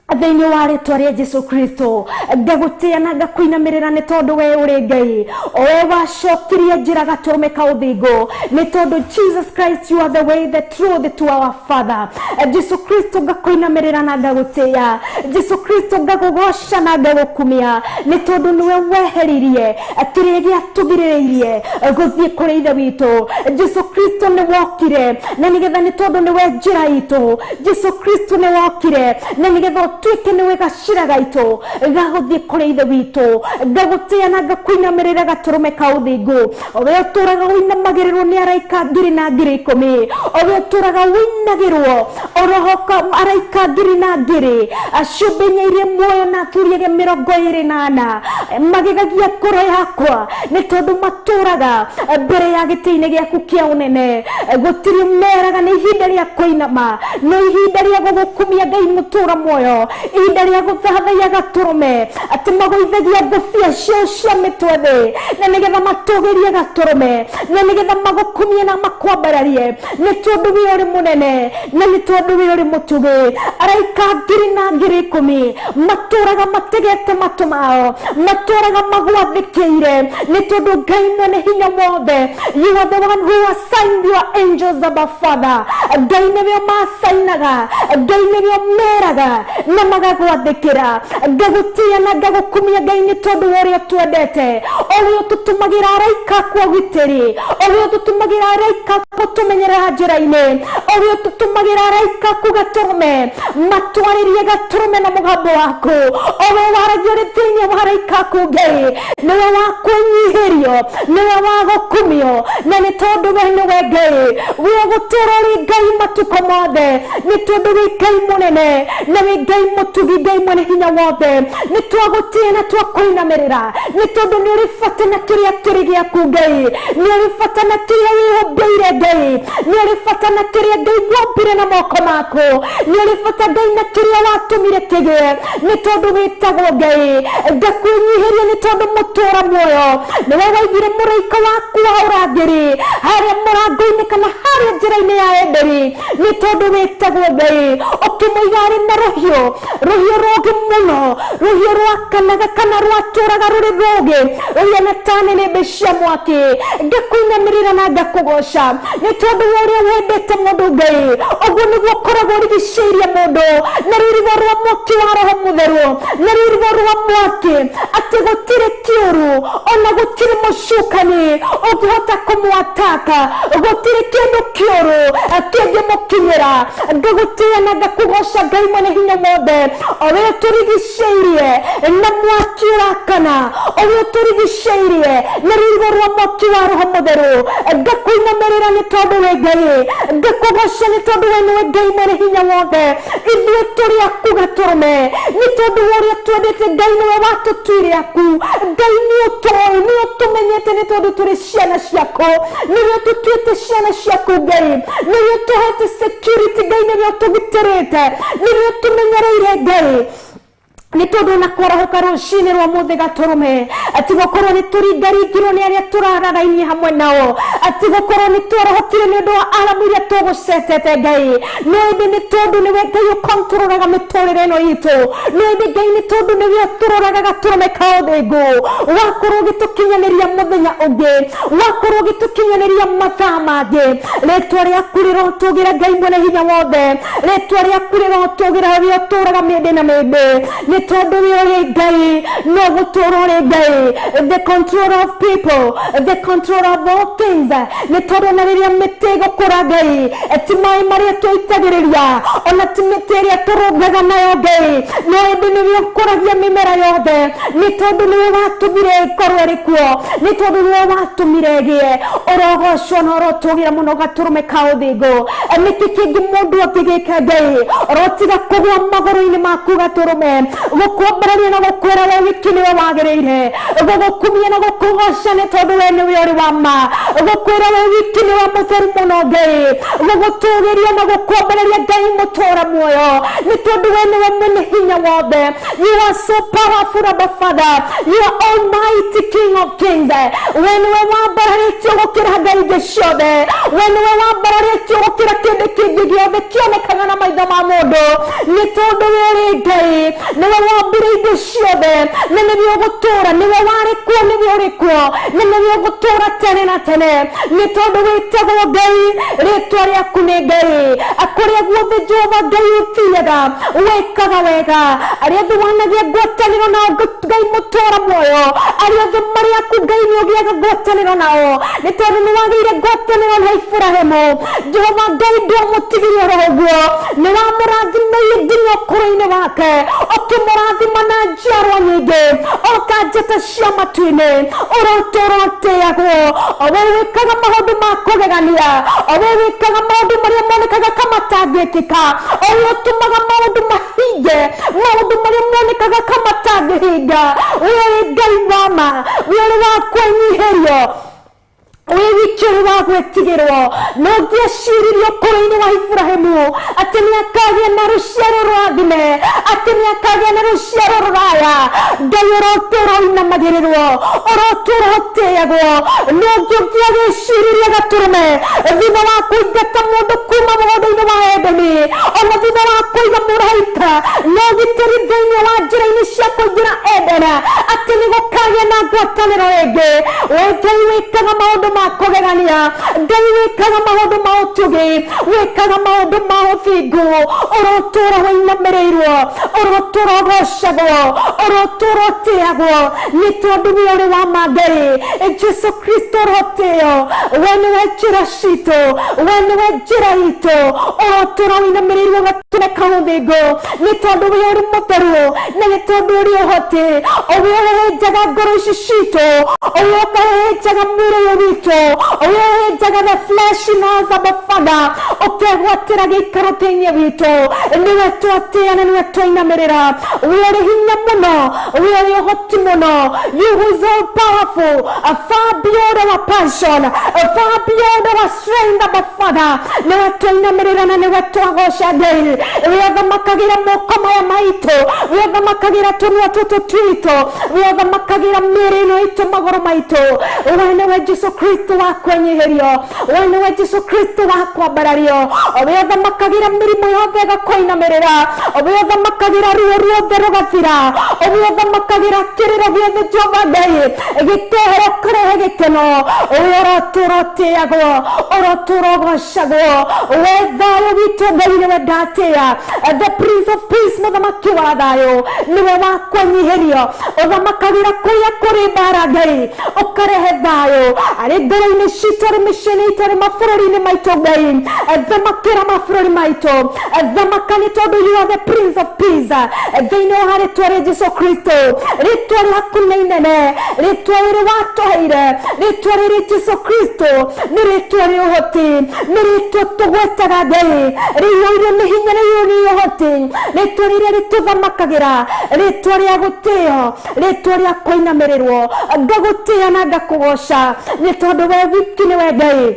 Speaker 1: thĩinĩ wa rĩtwa rĩa Jesu Kristo. Ngagũtĩa na ngakũinamĩrĩra nĩ tondũ we ũrĩ Ngai, o we wacokirie njĩra gatũrũme ka ũthingu, nĩ tondũ Jesus Christ, you are the way, the truth to our Father. Jesu Kristo ngakũinamĩrĩra na ngagũtĩa, Jesu Kristo ngagũgoca na ngagũkumia, nĩ tondũ nĩwe weheririe kĩrĩa gĩatũgirĩrĩirie gũthiĩ kũrĩ Ithe witũ. Jesu Kristo nĩ wokire na nĩgetha, nĩ tondũ nĩwe njĩra itũ. Jesu Kristo nĩ wokire na nĩgetha ũtuĩke nĩwe gacĩra gaitũ gagũthiĩ kũrĩ Ithe witũ. Ngagũtĩa na ngakũinamĩrĩra gatũrũme ka ũthingu, o we ũtũraga ũinamagĩrĩrwo nĩ araika ngiri na ngiri ikũmi, o we ũtũraga ũinagĩrwo oroho araika ngiri na ngiri, ciũmbe inya iria muoyo na athuri arĩa 24 magegagia ngoro yakwa, nĩ tondũ matũraga mbere ya gĩtĩ-inĩ gĩaku kĩa ũnene. Gũtirĩ meraga nĩ ihinda rĩa kũinama, no ihinda rĩa gũgũkumia Ngai mũtũra muoyo, ihinda rĩa gũthathaiya gatũrũme, atĩ magũithagia ngũbia ciao cia mĩtwe thĩ, na nĩgetha matũgĩrie gatũrũme, na nĩgetha magũkumie na makwambararie, nĩ tondũ we ũrĩ mũnene na nĩ tondũ we ũrĩ mũtugi. Araika ngiri na ngiri ikũmi matũraga mategete matũ mao, matũraga magwathĩkĩire, nĩ tondũ Ngai mwene hinya wothe, you are the one who assigned your angels above, Father. Ngai nĩwe macainaga, Ngai nĩwe meraga na magagwathĩkĩra. Ngagũtĩa na ngagũkumia Ngai nĩ tondũ wa ũrĩa twendete, ũrĩa ũtũtũmagĩra araika kwa ũgitĩri, ũrĩa ũtũtũmagĩra araika gũtũmenyerera njĩra-inĩ, ũrĩa ũtũtũmagĩra araika gatũrũme matwarĩrie gatũrũme na mũgambo waku, o we waragia ũrĩ thĩinĩ wa araika aku Ngai, nĩwe wa kwĩnyihĩrio, nĩwe wa gũkumio, na nĩ tondũ we nĩwe Ngai, we ũgũtũũra ũrĩ Ngai matukũ mothe, nĩ tondũ wĩ Ngai mũnene na wĩ Ngai mũtugi, Ngai mwene hinya wothe. Nĩ twagũtĩa na twakũinamĩrĩra, nĩ tondũ nĩ ũrĩ bata na kĩrĩa kĩrĩ gĩaku Ngai, nĩ ũrĩ bata na kĩrĩa wĩhũmbĩire Ngai, nĩ ũrĩ bata na kĩrĩa Ngai wombire na moko maku, nĩ ũrĩ bata Ngai na kĩrĩa watũmire kĩgĩe, nĩ tondũ wĩtagwo Ngai. Ngakwĩnyihĩria nĩ tondũ mũtũra muoyo nĩwe waigire mũraika waku wa ũrangĩri harĩa mũrango-inĩ kana harĩa njĩra-inĩ ya Edeni, nĩ tondũ wĩtagwo Ngai. Ũkĩmũiga arĩ na rũhiũ, rũhiũ rũũgĩ mũno, rũhiũ rwakanaga kana rwatũraga rũrĩ rũũgĩ, rũhiana ta nĩnĩmbĩ cia mwaki. Ngakũinamĩrĩra na ngakũgoca nĩ tondũ wa ũrĩa wendete mũndũ Ngai, ũguo nĩguo ũkoragwo ũrigicĩirie mũndũ na rũirigo rwa mwaki wa Roho Mũtheru, na rũirigo rwa mwaki, atĩ gũtirĩ kĩũru ona gũtirĩ mũcukani ũngĩhota kũmwataka, gũtirĩ kĩndũ kĩũru kĩngĩmũkinyĩra. Ngagũtĩa na ngakũgoca Ngai mwene hinya wothe, o we ũtũrigicĩirie na mwaki ũrakana, o we ũtũrigicĩirie na rũirigo rwa mwaki wa Roho Mũtheru. Ngakũinamĩrĩra nĩ tondũ wĩ Ngai, ngakũgoca nĩ tondũ we nĩwe Ngai mwene hinya wothe. Ithuĩ tũrĩ aku gatũrũme, nĩ tondũ wa ũrĩa twendete Ngai, nĩwe watũtuire aku Ngai, nĩ ũtũĩ, nĩ ũtũmenyete, nĩ tondũ tũrĩ ciana ciaku, nĩwe ũtũtuĩte ciana ciaku Ngai, nĩwe ũtũhete security Ngai, nĩwe ũtũgitĩrĩte, nĩwe ũtũmenyereire Ngai, nĩ tondũ na kwarahũka rũcinĩ rwa mũthĩ gatũrũme, atĩ gũkorwo nĩ tũringaringirwo nĩ arĩa tũrararainie hamwe nao, atĩ gũkorwo nĩ twarahũkire nĩ ũndũ wa aramu iria tũgũcetete Ngai, no ĩndĩ nĩ tondũ nĩwe Ngai ũkontrolaga mĩtũrĩre ĩno itũ, no ĩndĩ Ngai nĩ tondũ nĩwe ũtũroraga gatũrũme ka ũthingu, wakorwo ũgĩtũkinyanĩria mũthenya ũngĩ, wakorwo ũgĩtũkinyanĩria mathaa mangĩ. Rĩtwa rĩaku rĩrotũgĩra Ngai mwene hinya wothe, rĩtwa rĩaku rĩrotũgĩra ũrĩa ũtũraga mĩndĩ na mĩndĩ, nĩ tondũ we ũrĩ Ngai, no gũtũũra ũrĩ Ngai, the control of people, the control of all things. Nĩ tondũ na rĩrĩa mĩtĩ ĩgũkũra Ngai, ti maĩ marĩa tũitagĩrĩria, ona ti mĩtĩ ĩrĩa tũrũngaga nayo Ngai, no ĩndĩ nĩwe ũkũragia mĩmera yothe, nĩ tondũ nĩwe watũmire ĩkorwo ĩrĩ kuo, nĩ tondũ nĩwe watũmire ĩgĩe. Ũrogocwo na ũrotũgĩra mũno gatũrũme ka ũthingu. Nĩkĩ kĩngĩ mũndũ angĩgĩka Ngai, ũrotiga kũgũa magũrũ-inĩ maku gatũrũme? Gũkwambararia na gũkwĩra we wiki nĩwe wagĩrĩire. Gũgũkumia na gũkũgoca nĩ tondũ we nĩwe ũrĩ wa ma. Gũkwĩra we wiki nĩwe mũtheru mũno Ngai. Gũgũtũgĩria na gũkwambararia Ngai mũtũra muoyo nĩ tondũ we nĩwe mwene hinya wothe. You are so powerful, Abba Father. You are almighty King of Kings. We nĩwe wambararĩtio gũkĩra ngai ingĩ ciothe. We nĩwe wambararĩtio gũkĩra kĩndũ kĩngĩ gĩothe kĩonekaga na maitho ma mũndũ nĩ tondũ we ũrĩ Ngai. Nĩwe wombire indo ciothe na nĩwe ũgũtũũra. Nĩwe warĩ kuo, nĩwe ũrĩ kuo na nĩwe ũgũtũũra tene na tene nĩ tondũ wĩtagwo Ngai. Rĩtwa rĩaku nĩ Ngai. Kũrĩa guothe Jehova Ngai ũthiaga wĩkaga wega. Arĩa othe wanagia ngwatanĩro nao Ngai mũtũũra muoyo, arĩa othe marĩ aku Ngai nĩ ũgĩaga ngwatanĩro nao nĩ tondũ nĩ wagĩire ngwatanĩro na Iburahĩmu. Jehova Ngai ndwamũtigire oro ũguo, nĩ wamũrathimĩire nginya ũkũrũ-inĩ wake, ũkĩmũrathima na njiarwa nyingĩ o ta njata cia matu-inĩ. Ũrotũũra ũtĩagwo, o we wĩkaga maũndũ ma kũgegania, o we wĩkaga maũndũ marĩa monekaga ka matangĩkĩka, o we ũtũmaga maũndũ mahinge, maũndũ marĩa monekaga ka matangĩhinga. We ũrĩ Ngai wa ma, we ũrĩ wa kwĩnyihĩrio, wĩ wiki ũrĩ wa gwĩtigĩrwo. No ngĩeciririe ũkũrũ-inĩ wa Iburahĩmu atĩ nĩ akagĩa na rũciaro rũrathime, atĩ nĩ akagĩa na rũciaro rũraya. Ngai ũrotũũra ũinamagĩrĩrwo, ũrotũũra ũtĩagwo. No ngĩagĩciririe gatũrũme thutha wa kũingata mũndũ kuma mũgũnda-inĩ wa Edeni, ona thutha wa kũiga mũraika na ũgitĩri thĩinĩ wa njĩra-inĩ cia kũingĩra Edeni, atĩ nĩ gũkagĩa na ngwatanĩro ĩngĩ. We Ngai wĩkaga maũndũ ma kũgegania, Ngai wĩkaga maũndũ ma ũtugi, wĩkaga maũndũ ma ũthingu. Ũrotũũra ũinamĩrĩirwo, ũrotũũra ũgocagwo, ũrotũũra ũtĩagwo nĩ tondũ we ũrĩ wa ma Ngai. Jesu Kristo ũrotĩo, we nĩwe njĩra citũ, we nĩwe njĩra itũ. Ũrotũũra ũinamĩrĩirwo gatũme ka ũthingu nĩ tondũ we ũrĩ mũtheru na nĩ tondũ ũrĩ ũhoti. O we ũhehenjaga ngoro ici citũ, o we ũkahehenjaga mwĩrĩ ũyũ witũ, o we ũhehenjaga the flesh in us, Abba Father, ũkegwatĩra gĩikaro thĩinĩ witũ. Nĩwe twatĩa na nĩwe twainamĩrĩra. We ũrĩ hinya mũno, we ũrĩ ũhoti mũno. You who is all powerful, far beyond our passion, far beyond our strength, Abba Father. Nĩwe twainamĩrĩra na nĩwe twagoca Ngai. We ũthamakagĩra moko maya maitũ, we ũthamakagĩra tũnua tũtũ twitũ, we ũthamakagĩra mĩĩrĩ ĩno itũ, magũrũ maitũ. We nĩwe Jesu Kristo wa kwenyihĩrio, we nĩwe Jesu Kristo wa kwambarario. We ũthamakagĩra mĩrimũ yothe ĩgakũinamĩrĩra, we ũthamakagĩra ruo ruothe rũgathira, we ũthamakagĩra kĩrĩro gĩothe Jehova Ngai gĩkehera ũkarehe gĩkeno. We ũrotũũra ũtĩagwo, ũrotũũra ũgocagwo. We thayũ witũ Ngai nĩwe ndatĩa, the Prince of Peace, mũthamaki wa thayũ, nĩwe wa kwenyihĩrio. Ũthamakagĩra kũrĩa kũrĩ mbara Ngai ũkarehe thayũ arĩ ngoro-inĩ citũ, arĩ mĩciĩ-inĩ itũ, arĩ mabũrũri-inĩ maitũ Ngai. Thamakĩra mabũrũri maitũ, thamaka nĩ tondũ you are the Prince of Peace. Thĩinĩ wa rĩtwa rĩa Jesu Kristo, rĩtwa rĩaku nĩ inene, rĩtwa rĩrĩ watũheire, rĩtwa rĩrĩ Jesu Kristo nĩ rĩtwa rĩa ũhoti, nĩ rĩtwa tũgwetaga Ngai rĩiyũirwo nĩ hinya, rĩiyũirwo nĩ ũhoti, rĩtwa rĩrĩa rĩtũthamakagĩra, rĩtwa rĩa gũtĩo, rĩtwa rĩa kũinamĩrĩrwo. Ngagũtĩa na ngakũgoca nĩ tondũ we wiki nĩwe Ngai,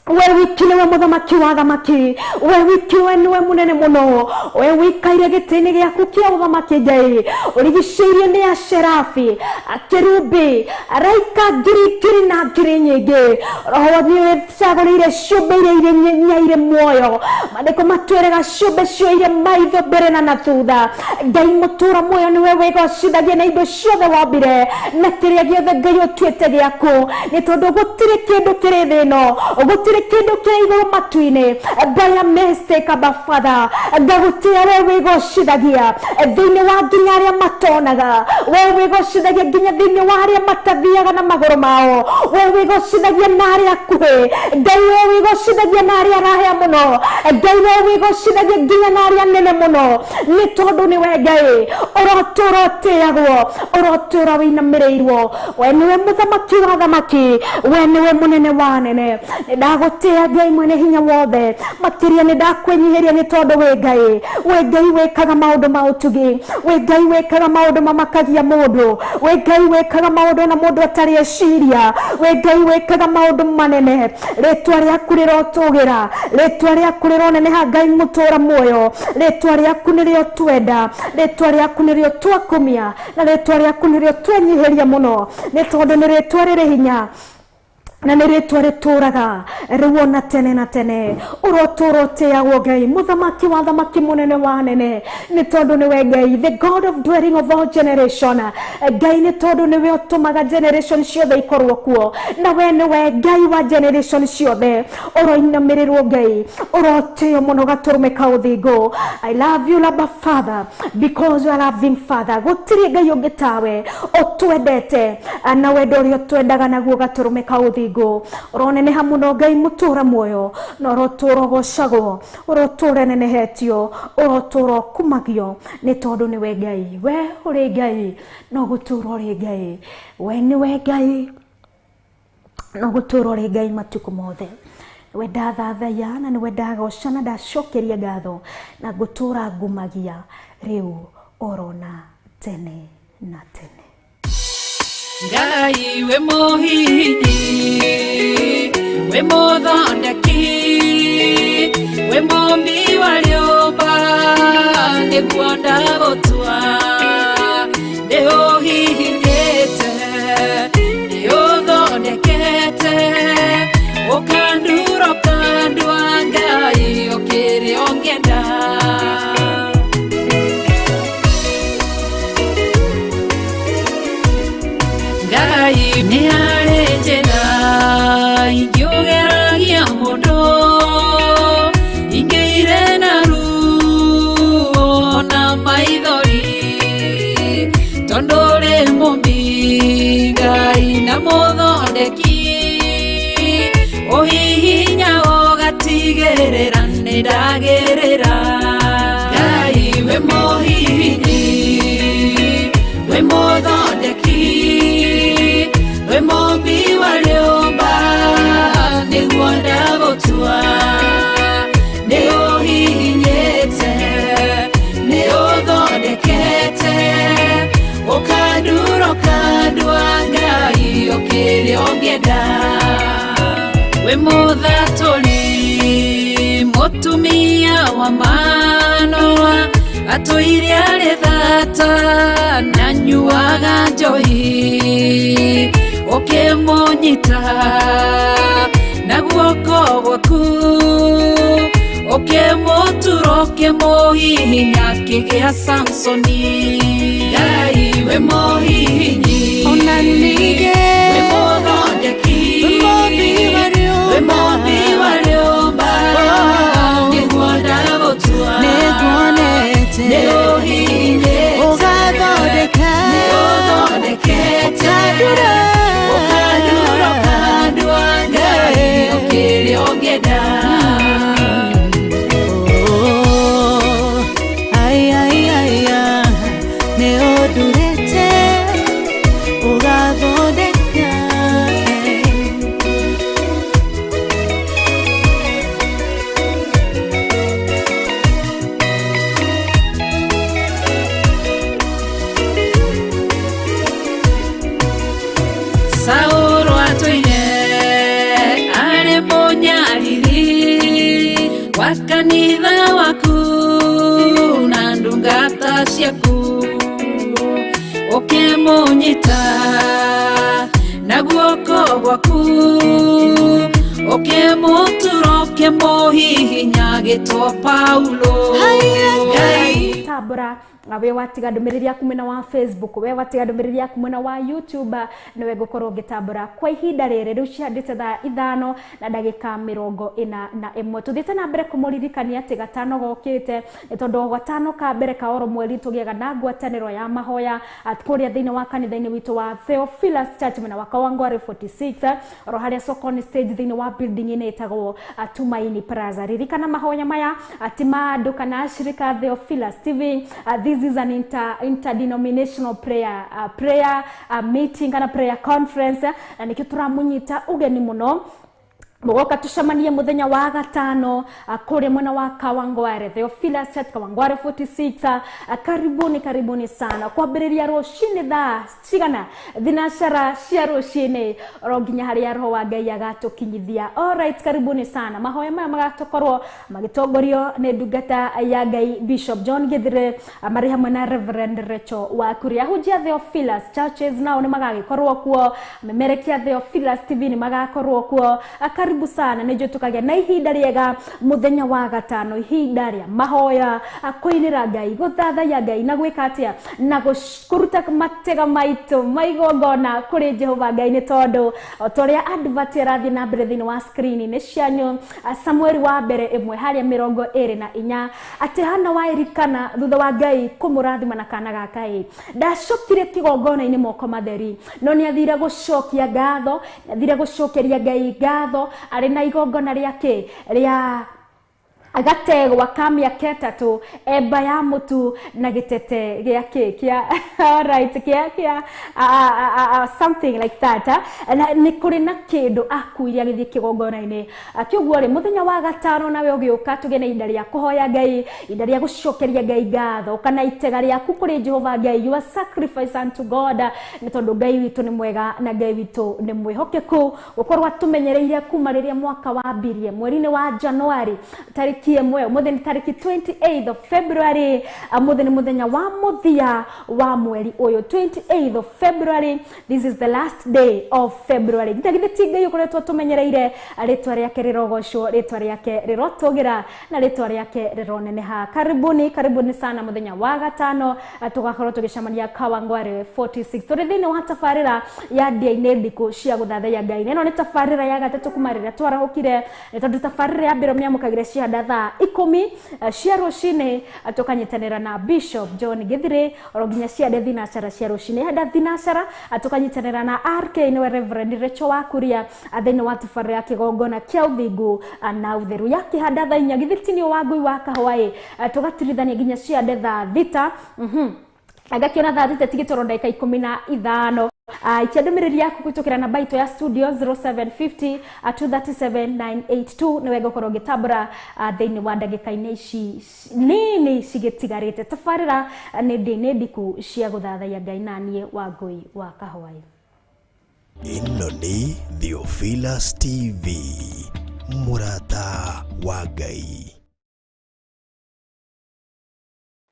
Speaker 1: we wiki niwe mũthamaki wa thamaki, we wiki we niwe mũnene mũno, we wikaire gĩtĩ-inĩ gĩaku kĩa ũthamaki Ngai, ũrigicĩirio nĩ acerabi, akerubi, araika ngiri ngiri na ngiri nyingĩ. Roho nĩ wĩcagũrĩire ciũmbe iria irĩ nyaire muoyo. Maandĩko matwĩraga ciũmbe cioire maitho mbere na na thutha. Ngai mũtũra muoyo nĩwe wĩgocithagia na indo ciothe wombire na kĩrĩa gĩothe Ngai ũtuĩte gĩaku, nĩ tondũ gũtirĩ kĩndũ kĩrĩ thĩ ĩno, gũtirĩ kĩndũ kĩrĩ igũrũ matu-inĩ. By a mistake, Abba Father, ngagũtĩa we wĩgocithagia thĩinĩ wa nginya arĩa matonaga, we wĩgocithagia nginya thĩinĩ wa arĩa matathiaga na magũrũ mao, we wĩgocithagia na arĩa akuhĩ, Ngai we wĩgocithagia na arĩa araya mũno, Ngai we wĩgocithagia nginya na arĩa anene mũno, nĩ tondũ nĩwe Ngai ũrotũũra ũtĩagwo, ũrotũũra wĩinamĩrĩirwo. We nĩwe mũthamaki wa thamaki, we nĩwe mũnene wa anene. Nĩ Ndagũtĩĩa Ngai mwene hinya wothe, makĩria nĩ ndakwĩnyihĩria nĩ tondũ wĩ Ngai, wĩ Ngai wĩkaga maũndũ ma ũtugi, wĩ Ngai wĩkaga maũndũ mamakagia mũndũ, wĩ Ngai wĩkaga maũndũ na mũndũ atarĩ eciria, wĩ Ngai wĩkaga maũndũ manene. Rĩtwa rĩaku rĩrotũgĩra, rĩtwa rĩaku rĩroneneha Ngai mũtũra muoyo, rĩtwa rĩaku nĩrĩo twenda, rĩtwa rĩaku nĩrĩo twakumia, na rĩtwa rĩaku nĩrĩo twenyihĩria mũno, nĩ tondũ nĩ rĩtwa rĩrĩ hinya na nĩ rĩtwa rĩtũraga rĩu ona tene na tene. Ũrotũra ũtĩagwo Ngai, mũthamaki wa thamaki, mũnene wa nene, nĩ tondũ nĩwe Ngai, the God of dwelling of all generation. Ngai nĩ tondũ nĩwe ũtũmaga generation ciothe ikorwo kuo, na we nĩwe Ngai wa generation ciothe. Ũroinamĩrĩrwo Ngai, ũrotĩo mũno gatũrũme ka ũthingu. I love you Abba Father, because you are loving Father. Gũtirĩ Ngai ũngĩ tawe ũtwendete na wendo ũrĩa ũtwendaga naguo gatũrũme ka ũthingu. Ũroneneha mũno Ngai mũtũra muoyo, na ũrotũra ũgocagwo, ũrotũra nenehetio, ũrotũra ũkumagio, nĩ tondũ nĩwe Ngai. We ũrĩ Ngai, no gũtũra ũrĩ Ngai. We nĩwe Ngai, no gũtũra ũrĩ Ngai matukũ mothe. Nĩwe ndathathaiya na nĩwe ndagoca na ndacokeria ngatho, na ngũtũra ngumagia rĩu orona tene na tene.
Speaker 6: Ngai we mũhihinyi, we mũthondeki, we mũmbi wa rĩũmba, nĩguo ndagũtua. Nĩ ũhihinyĩte, nĩ ũthondekete, ũkandura ũkandua Ngai ũkĩrĩ ũngĩenda. Ngai nĩ harĩ njĩra ingĩũgeragia mũndũ, ingĩire na ruo na maithori, tondũ ũrĩ mũmbi Ngai na mũthondeki, ũhihinya ũgatigĩrĩra nĩ ndagĩrĩra. Ngai we mũhihinyi, we mũthondeki, we mũmbi wa rĩũmba, nĩguo ndagũtua. Nĩ ũhihinyĩte, nĩ ũthondekete, ũkandura ũkandua Ngai ũkĩrĩ ũngĩenda. We mũthatũri, mũtumia wa Manoa, atũire arĩ thata na nyuaga njohi, ũkĩmũnyita na guoko gwaku, ũkĩmũtura ũkĩmũhihinya akĩgĩa Samsoni. Ngai we mũhihinyi,
Speaker 7: Ona ningĩ
Speaker 6: we mũthondeki,
Speaker 7: we mũmbi wa
Speaker 6: we
Speaker 7: rĩũmba,
Speaker 6: mũmbi wa rĩũmba, nĩguo ndagũtua.
Speaker 7: Nĩnguonete
Speaker 6: Nĩ ũhihinyĩte,
Speaker 7: ũgathondeka,
Speaker 6: nĩ ũthondekete,
Speaker 7: ũkandura,
Speaker 6: ũkandura ũkandua Ngai ũkĩrĩ ũngĩenda.
Speaker 7: Oh, ai, ai, ai, ah, nĩ ũndurĩte ũgathondeka.
Speaker 6: Saũlũ atũire arĩ mũnyariri wa kanitha waku na ndungata ciaku, ũkĩmũnyita na guoko gwaku, ũkĩmũtura ũkĩmũhihinya agĩtwo Paulo. Ngai
Speaker 1: Tambũra we watiga ndũmĩrĩri yaku mwena wa Facebook, we watiga ndũmĩrĩri yaku mwena wa YouTube, nĩwe ngũkorwo ngĩtambũra kwa ihinda rĩrĩ. Rĩu cihandĩte thaa 5 na ndagĩka 41. Tũthiĩte na mbere kũmũririkania atĩ gatano gokĩte, nĩ tondũ gatano ka mbere ka oro mweri tũgĩaga na ngwatanĩro ya mahoya kũrĩa thĩinĩ wa kanitha-inĩ witũ wa Theophilus Church mwena wa Kawangware 46, oro harĩa Sokoni stage thĩinĩ wa building-inĩ ĩtagwo Tumaini Plaza. Ririkana mahoya maya ti ma andũ kana ashirika Theophilus TV. This is an interdenominational prayer, prayer meeting kana prayer conference, na nikio turamunyita ugeni muno. Mũgoka tũcemanie mũthenya wa gatano kũrĩa mwena wa Kawangware, Theophilus Church, Kawangware 46. Karibuni, karibuni sana. Kwambĩrĩria rũcinĩ thaa cigana? Thinacara cia rũcinĩ oro nginya harĩa roho wa Ngai agatũkinyithia. Alright, karibuni sana. Mahoya maya magatokorwo magĩtongorio nĩ ndungata ya Ngai Bishop John Githire, marĩ hamwe na Reverend Rachel Wakuria. Ahunjia Theophilus Churches nao nĩ magagĩkorwo kuo, memerekia Theophilus TV nĩ magakorwo kuo. Karibu sana, nĩ njũĩ tũkagĩa na ihinda rĩega mũthenya wa gatano, ihinda rĩa mahoya, kũinĩra Ngai, gũthathaiya Ngai na gwĩka atĩa, na kũruta matega maitũ maigongona kũrĩ Jehova Ngai, nĩ tondũ o ta ũrĩa advert ĩrathiĩ na mbere thĩinĩ wa screen-inĩ cianyu, Samueli wa mbere 1 harĩa 24, atĩ Hana wa Elikana thutha wa Ngai kũmũrathima na kana ga kahĩĩ ndacokire kĩgongona-inĩ moko matheri, no nĩ athire gũcokia ngatho, nĩ athire gũcokeria Ngai ngatho arĩ na igongona rĩake rĩa gategwa ka mĩaka 3, emba ya mũtu na gĩtete gĩa kĩ kĩa alright kĩa kĩa something like that. Na nĩ kũrĩ na kĩndũ akuire agĩthiĩ kĩgongona-inĩ. Kĩũguo rĩ, mũthenya wa gatano nawe ũgĩũka tũgĩe na ihinda rĩa kũhoya Ngai, ihinda rĩa gũcokeria Ngai ngatho, kana itega rĩaku kũrĩ Jehova Ngai, your sacrifice unto God, nĩ tondũ Ngai witũ nĩ mwega na Ngai witũ nĩ mwĩhokeku. Gũkorwo atũmenyereire kuma rĩrĩa mwaka wambirie mweri-inĩ wa January tarĩki 1, ũmũthĩ nĩ tarĩki 28 of February, ũmũthĩ nĩ mũthenya wa mũthia wa mweri ũyũ, 28 of February, this is the last day of February. Nginya githĩ ti Ngai ũkoretwo tũmenyereire, rĩtwa rĩake rĩrogocwo, rĩtwa rĩake rĩrotũgĩra na rĩtwa rĩake rĩroneneha. Karibuni, karibuni sana mũthenya wa gatano, tũgakorwo tũgĩcemania Kawangware 46, tũrĩ thĩinĩ wa tabarĩra ya ndĩa-inĩ ndikũ cia gũthathaiya Ngai. Na ĩno nĩ tabarĩra ya gatatũ kuma rĩrĩa twarahũkire, nĩ tondũ tabarĩra ya mbere mĩamũkagĩre cianda thaa 10 cia rũcinĩ, tũkanyitanĩra na Bishop John Githire oro nginya ciande thinacara cia rũcinĩ. Handa thinacara tũkanyitanĩra na RK nĩwe Reverend Rachel Wakuria thĩinĩ wa tabarĩra ya kĩgongona kĩa ũthingu na ũtheru. Ya kĩhanda thaa 4 githĩ tinio wa ngui wa kahũa ĩ, tũgatirithania nginya ciande thaa 6. Agakĩona thaa 6 tigĩtoro ndagĩka 15. Ikia ndũmĩrĩri yaku kũhĩtũkĩra namba itũ ya studio 0750 237 982, nĩwe ngũkorwo ngĩtambũra thĩinĩ wa ndagĩka-inĩ ici nini cigĩtigarĩte. Tabarĩra nĩ ndĩ ndiku cia gũthathaiya Ngai na niĩ Wangũi wa Kahũa.
Speaker 2: Ĩno nĩ Theophilus TV, mũrata wa Ngai.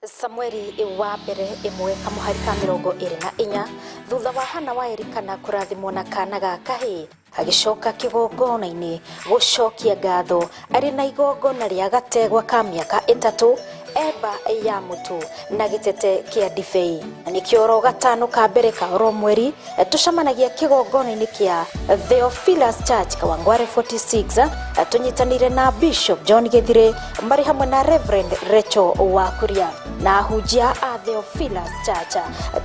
Speaker 3: Samueli wa mbere 1 kamũhari ka 24, thutha wa Hana wa Elikana kũrathimwo na kana ga kahĩĩ agĩcoka kĩgongona-inĩ gũcokia ngatho arĩ na igongona rĩa gategwa ka mĩaka 3, emba ya mũtu na gĩtete kĩa ndibei. Na nĩkĩo oro gatano ka mbere ka oro mweri tũcemanagia kĩgongona-inĩ kĩa Theophilus Church Kawangware 46, tũnyitanĩire na Bishop John Githire marĩ hamwe na Reverend Rachel Wakuria na ahunjia a Theophilus Church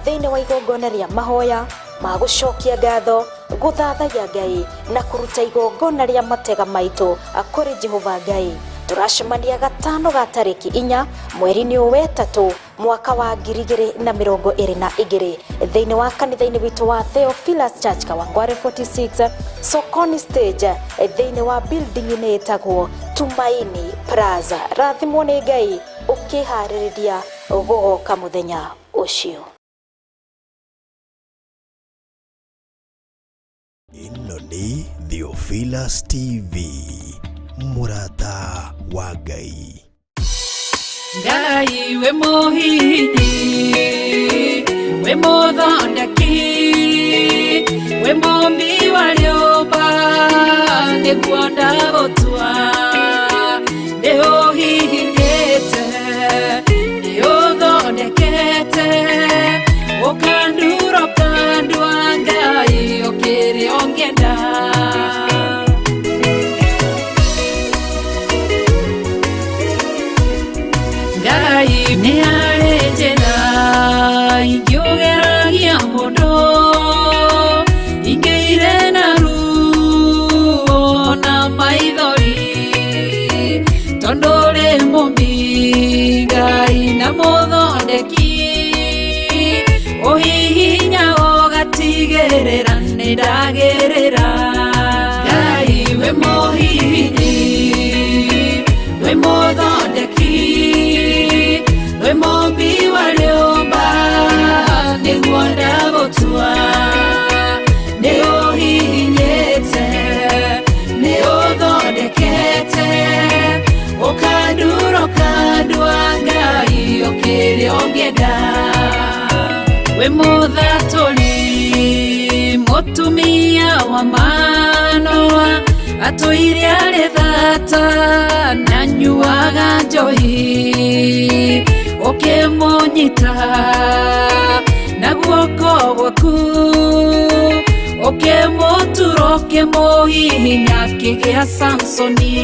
Speaker 3: thĩinĩ wa igongona rĩa mahoya ma gũcokia ngatho, gũthathaiya Ngai na kũruta igongona rĩa matega maitũ kũrĩ Jehova Ngai. Tũracemania gatano ga tarĩki 4 mweri-inĩ ũyũ 3 mwaka wa 2022 thĩinĩ wa kanitha-inĩ witũ wa Theophilus Church Kawangware 46 Sokoni stage thĩinĩ wa building-inĩ ĩtagwo Tumaini Plaza. Rathimwo nĩ Ngai ũkĩharĩrĩria gũgoka mũthenya ũcio.
Speaker 2: Ĩno nĩ Theophilus TV, mũrata wa Ngai.
Speaker 6: Ngai wĩ mũhihinyi, wĩ mũthondeki, wĩ mũmbi wa rĩũmba, nĩguo ndagũtua. Nĩ ũhihinyĩte, nĩ ũthondekete, ũkandura ũkandua, Ngai ũkĩrĩ ũngĩenda. Ngai nĩ harĩ njĩra ingĩũgeragia mũndũ, ingĩire na ruo na maithori, tondũ ũrĩ mũmbi Ngai na mũthondeki, ũhihinya ũgatigĩrĩra nĩ ndagĩrĩra. Ngai wĩ Wĩ mũhihinyi, wĩ mũthondeki, wĩ mũmbi wa rĩũmba, nĩguo ndagũtua. Nĩ ũhihinyĩte, nĩ ũthondekete, ũkandura ũkandua Ngai ũkĩrĩa ũngĩenda. Wĩ mũthatũri, mũtumia wa Manoa, atũire arĩ thata na nyuaga njohi, ũkĩmũnyita na guoko gwaku, ũkĩmũtura ũkĩmũhihinya akĩgĩa Samsoni.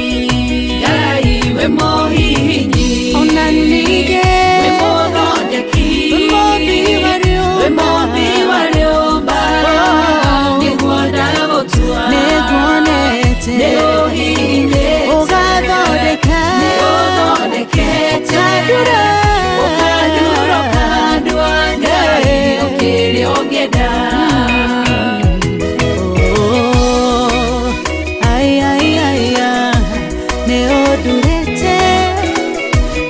Speaker 6: Ngai wĩ mũhihinyi,
Speaker 7: Ona ningĩ
Speaker 6: wĩ mũthondeki,
Speaker 7: wĩ mũmbi wa rĩũmba.
Speaker 6: Wĩ mũmbi wa rĩũmba, nĩguo ndagũtua.
Speaker 7: Nĩnguonete.
Speaker 6: Nĩ ũhihinyĩte,
Speaker 7: Ũgathondeka.
Speaker 6: Nĩ ũthondekete,
Speaker 7: Ũkandura.
Speaker 6: Ũkandura ũkandua Ngai ũkĩrĩa ũngĩenda.
Speaker 7: Oh, ai, ai, ai, ai, nĩ ũndurĩte,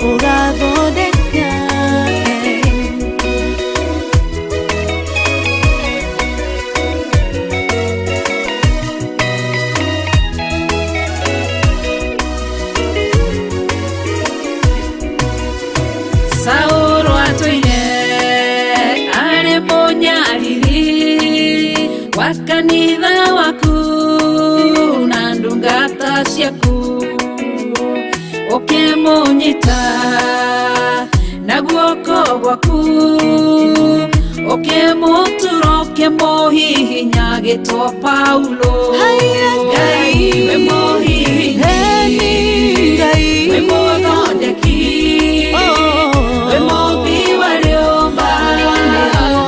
Speaker 7: ũgathondeka.
Speaker 6: Saũlũ atũire arĩ mũnyariri wa kanitha waku na ndungata ciaku, ũkĩmũnyita na guoko gwaku, ũkĩmũtura ũkĩmũhihinya agĩtwo Paulo.
Speaker 7: Haiya,
Speaker 6: Ngai wĩ mũhihinyi,
Speaker 7: Eni Ngai.
Speaker 6: Wĩ mũthondeki,
Speaker 7: Oh.
Speaker 6: Wĩ mũmbi wa rĩũmba,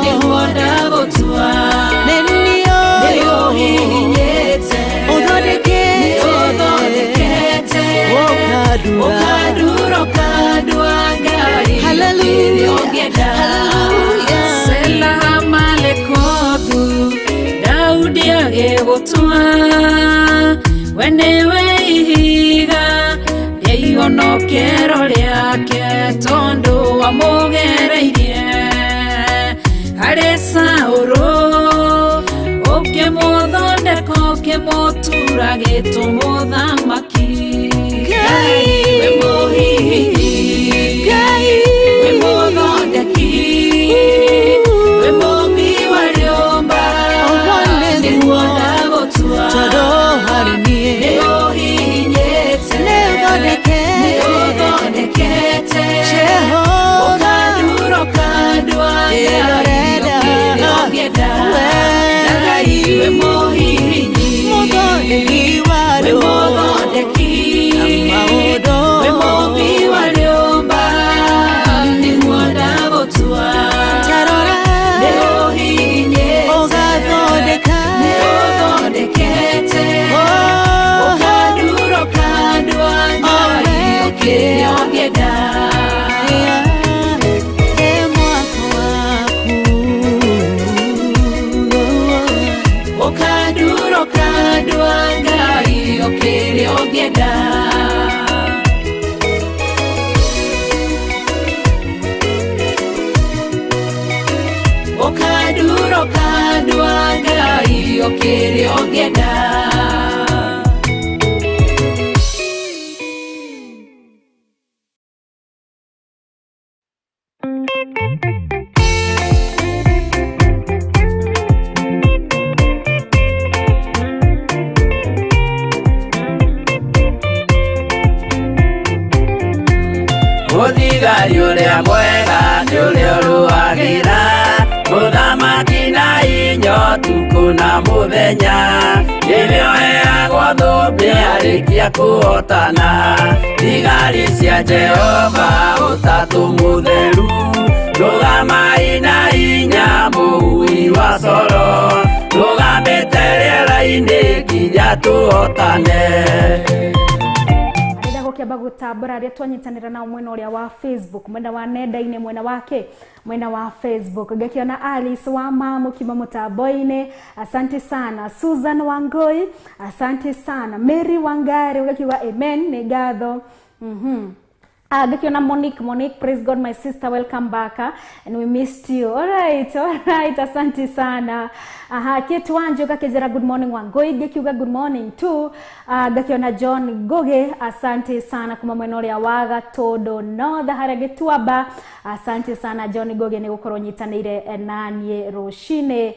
Speaker 6: nĩguo ndagũtua.
Speaker 7: Nĩ
Speaker 6: Nĩ
Speaker 7: niĩ
Speaker 6: ũhihinyĩte,
Speaker 7: Ũthondekete.
Speaker 6: Nĩ ũthondekete,
Speaker 7: Ũkandura.
Speaker 6: Ũkandura ũkandua Ngai
Speaker 7: Hallelujah.
Speaker 6: ũkĩrĩa ũngĩenda.
Speaker 7: Hallelujah.
Speaker 6: Sela Malekothu, Daudi agĩgũtua, we nĩwe ihiga rĩa ihonokero rĩake, tondũ wamũgereirie harĩ Saũlũ, ũkĩmũthondeka ũkĩmũtura gĩtũmũthamaki.
Speaker 7: Ngai.
Speaker 6: Wĩ mũhihinyi,
Speaker 7: Ngai.
Speaker 6: Wĩ mũthondeki, wĩ mũmbi wa rĩũmba,
Speaker 7: Ũguo nĩguo.
Speaker 6: nĩguo ndagũtua.
Speaker 7: Tondũ harĩ niĩ.
Speaker 6: Nĩ ũhihinyĩte,
Speaker 7: Nĩ ũthondekete.
Speaker 6: Nĩ ũthondekete,
Speaker 7: Jehova.
Speaker 6: Ũkandura ũkandua Ngai
Speaker 7: Ĩrorenda.
Speaker 6: ũkĩrĩa ũngĩenda.
Speaker 7: We.
Speaker 6: Ngai wĩ mũhihinyi,
Speaker 7: Mũthondeki wa
Speaker 6: wĩ
Speaker 7: rĩũmba.
Speaker 6: mũthondeki,
Speaker 7: Na maũndũ.
Speaker 6: Wĩ mũmbi wa rĩũmba, nĩguo ndagũtua.
Speaker 7: Ta rora.
Speaker 6: Nĩ ũhihinyĩte,
Speaker 7: Ũgathondeka.
Speaker 6: Nĩ ũthondekete,
Speaker 7: Oh.
Speaker 6: Ũkandura ũkandua Ngai ũkĩrĩa ũngĩenda.
Speaker 7: Ĩ mwako waku.
Speaker 6: Ũkandura ũkandua Ngai ũkĩrĩa ũngĩenda. Ũkandura ũkandua Ngai ũkĩrĩa ũngĩenda.
Speaker 5: Mũthigari ũrĩa mwega nĩ ũrĩa ũrũagĩra mũthamaki na inyo ũtukũ na mũthenya, nĩrĩo heagwo thũmbĩ arĩkia kũhotana. Thigari cia Jehova ũtatũ mũtheru, rũgamai na hinya mũhui wa coro, rũgamĩte rĩera-inĩ nginya tũhotane.
Speaker 1: Arenda gũkĩamba Gũgũtambũra arĩa twanyitanĩra nao mwena ũrĩa wa Facebook, mwena wa nenda-inĩ, mwena wake, mwena wa Facebook. Ngakĩona Alice wa Mamu kiuma mũtambo-inĩ, asante sana. Susan Wangoi, asante sana. Mary Wangari ũgakiuga amen, nĩ ngatho. Ah, ngakiona Monique, Monique, praise God my sister, welcome back. And we missed you. All right, all right, asante sana. Aha, Kate Wanjo gakejera good morning Wangoi, ngakiuga good morning too. Ngakiona John Goge, asante sana kuma mwena ũrĩa wa Gatondo North harĩa Gĩtuamba. Asante sana John Goge nĩ gũkorwo nyitanĩire naniĩ rũcinĩ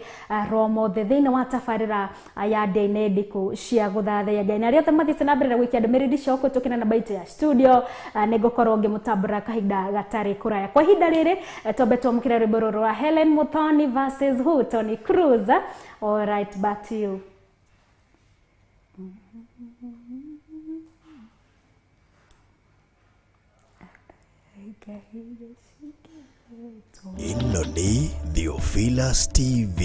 Speaker 1: rwa ũmũthĩ thĩinĩ wa tabarĩra ya ndĩ ndiku cia gũthathaiya Ngai. Na arĩa othe mathiĩte na mbere na gũikia ndũmĩrĩri ciao kũhĩtũkĩra namba itũ ya studio, nĩ ngũkorwo ngĩmũtambũra kahinda gatarĩ kũraya. Kwa ihinda rĩrĩ, twambe twamũkĩre rwĩmbo rũrũ rwa Helen Muthoni versus who? Tony Cruz. All right, back to you.
Speaker 2: Ĩno nĩ Theophilus TV.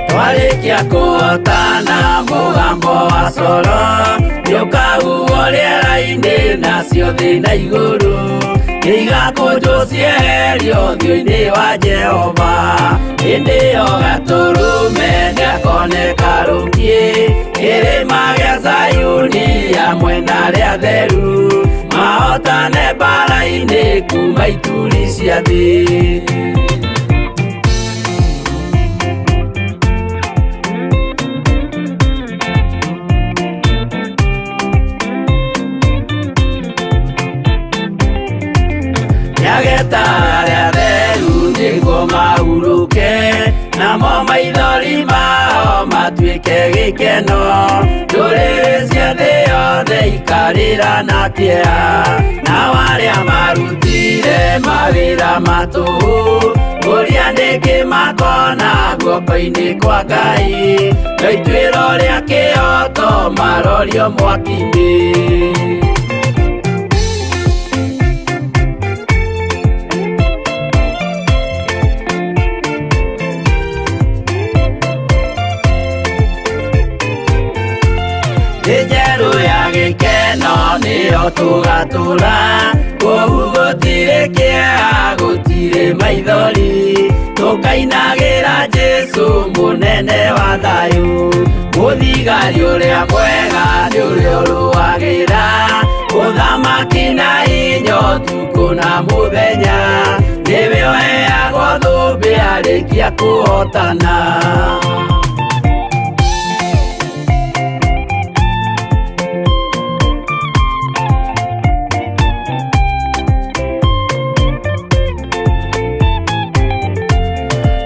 Speaker 5: Twarĩkia kũhotana mũgambo wa coro nĩũkahuhwo rĩera-inĩ nacio thĩ na igũrũ nĩigakũnjwo cieherio ũthiũ-inĩ wa Jehova. Hĩndĩ ĩyo Gatũrũme nĩakoneka rũkiĩ kĩrĩma gĩa Zayuni hamwe na arĩa atheru mahotane mbara-inĩ kuma ituri cia thĩ. Nĩageta arĩa atheru nĩguo mahurũke namo maithori mao matuĩke gĩkeno. Ndũrĩrĩ cia thĩ yothe ikarĩra na kĩeha nao arĩa marutire mawĩra ma tũhũ kũria nĩkĩ makona guoko-inĩ kwa Ngai no ituĩro rĩa kĩhooto marorio mwaki-inĩ. Njerũ ya gĩkeno nĩyo tũgatũra kũu gũtirĩ kĩeha gũtirĩ maithori tũkainagĩra Jesũ mũnene wa thayũ. Mũthigari ũrĩa mwega nĩ ũrĩa ũrũagĩra ũthamaki na hinya ũtukũ na mũthenya nĩwe ũheagwo thũmbĩ arĩkia kũhotana.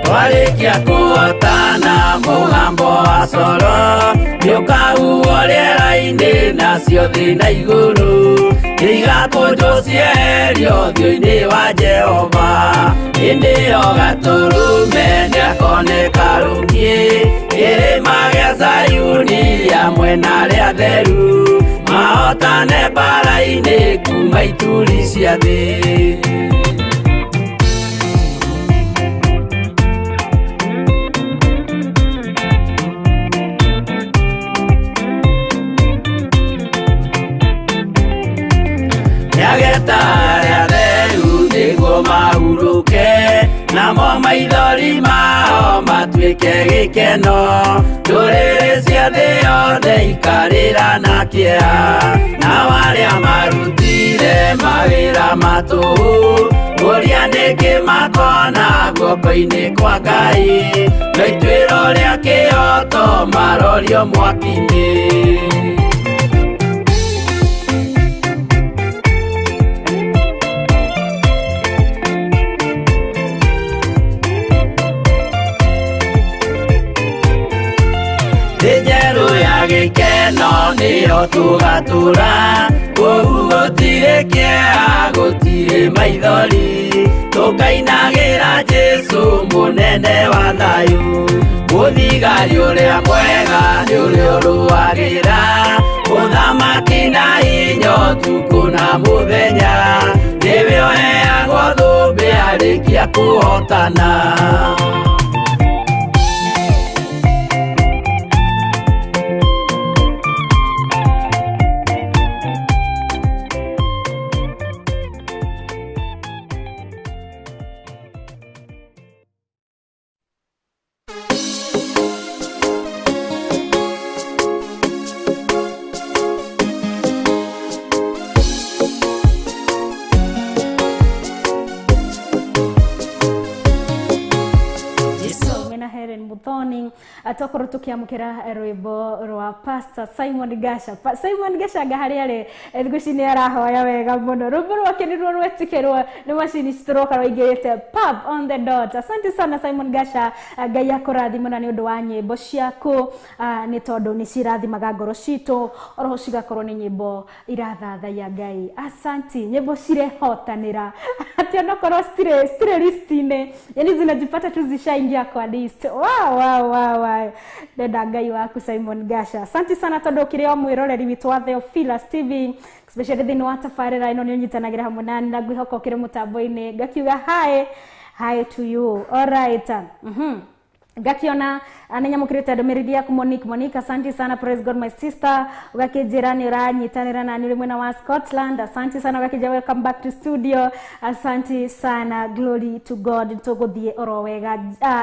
Speaker 5: Twarĩkia kũhotana mũgambo wa coro nĩũkahuhwo rĩera-inĩ nacio thĩ na igũrũ nĩigakũnjwo cieherio ũthiũ-inĩ wa Jehova. Hĩndĩ ĩyo Gatũrũme nĩakoneka rũkiĩ kĩrĩma gĩa Zayuni hamwe na arĩa atheru mahotane mbara-inĩ kuma ituri cia thĩ. Nĩageta arĩa atheru nĩguo mahurũke namo maithori mao matuĩke gĩkeno. Ndũrĩrĩ cia thĩ yothe ikarĩra na kĩeha nao arĩa marutire mawĩra ma tũhũ kũria nĩkĩ makona guoko-inĩ kwa Ngai no ituĩro rĩa kĩhooto marorio mwaki-inĩ. Njerũ ya gĩkeno nĩyo tũgatũra kũu gũtirĩ kĩeha gũtirĩ maithori tũkainagĩra Jesũ mũnene wa thayũ. Mũthigari ũrĩa mwega nĩ ũrĩa ũrũagĩra ũthamaki na hinya ũtukũ na mũthenya nĩwe ũheagwo thũmbĩ arĩkia Twarĩkia kũhotana.
Speaker 1: Tokorwo tukiamukira rwimbo rwa Pastor Simon Gasha. Simon Gasha nga haria ari thikũ ici nĩ arahoya wega mũno. Rwimbo rwake nĩruo rwetĩkĩrwo nĩ macini citũroka rwaingĩrĩte pub on the dot. Asante sana Simon Gasha, Ngai akũrathime na nĩ ũndũ wa nyĩmbo ciaku, nĩ tondũ nĩ cirathimaga ngoro citũ oroho cigakorwo nĩ nyĩmbo irathathaiya Ngai. Asanti, nyĩmbo cirehotanĩra ati onokorwo citirĩ list-inĩ, yani zinajipata tu zishaingia kwa list. Wow, wow, wow, wow. Ndenda Ngai waku Simon Gasha. Asante sana tondu ukiri o mwiroreri witu wa Theophilus TV, especially thiini wa tabarĩra ĩno nĩ ũnyitanagĩra hamwe nani na ngwĩhoka ũkĩrĩ mũtambo-inĩ ngakiuga hi hi to you. All right. Ngakiona nĩnyamũkĩrĩte ndũmĩrĩri yaku Monique. Monique, asante sana, praise God my sister. Ũgakĩnjĩra nĩ ũranyitanĩra nani ũrĩ mwena wa Scotland. Asante sana. Ũgakĩnjĩra welcome back to studio. Asante sana, glory to God. Tũgũthiĩ oro wega.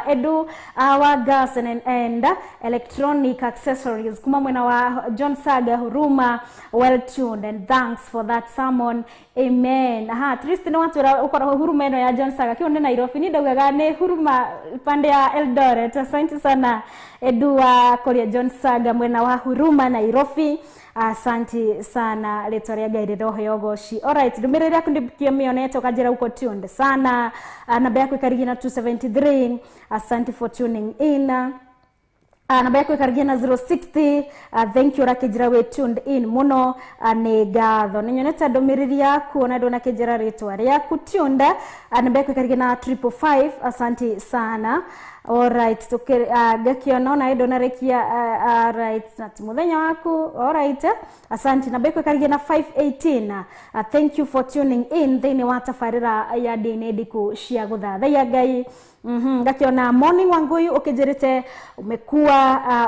Speaker 1: Edu our gas and electronic accessories kuma mwena wa John Saga Huruma, well tuned and thanks for that sermon. Amen. Aha, Tristan watwĩra ũkorwo Huruma ĩno ya John Saga kĩu nĩ Nairobi, ni ndaugaga nĩ Huruma pande ya Eldoret. Asante sana Edu wa Korea John Saga mwena wa Huruma Nairobi. Asante sana, rĩtwa rĩa Ngai rĩroheo ũgoci. Alright, ndũmĩrĩri yaku ndĩmĩonete ũkanjĩra uko tuned sana. Namba yaku ĩkarigia na 273. Asante for tuning in. Namba yaku ĩkarigia na 060. Thank you ũrakĩnjĩra wĩ tuned in mũno, nĩ ngatho. Nĩnyonete ndũmĩrĩri yaku ona ndũnakĩnjĩra rĩtwa rĩaku tuned. Namba yaku ĩkarigia na 555. Asante sana. Alright, ngakiona ona ndũnarekia. Alright, na muthenya waku. Alright, asante. Namba yaku ĩkarigia na 518. Thank you for tuning in thĩinĩ wa tabarĩra ya ndini ndiku cia gũthathaiya Ngai. Ngakiona morning Wanguyu ũkĩnjĩrĩte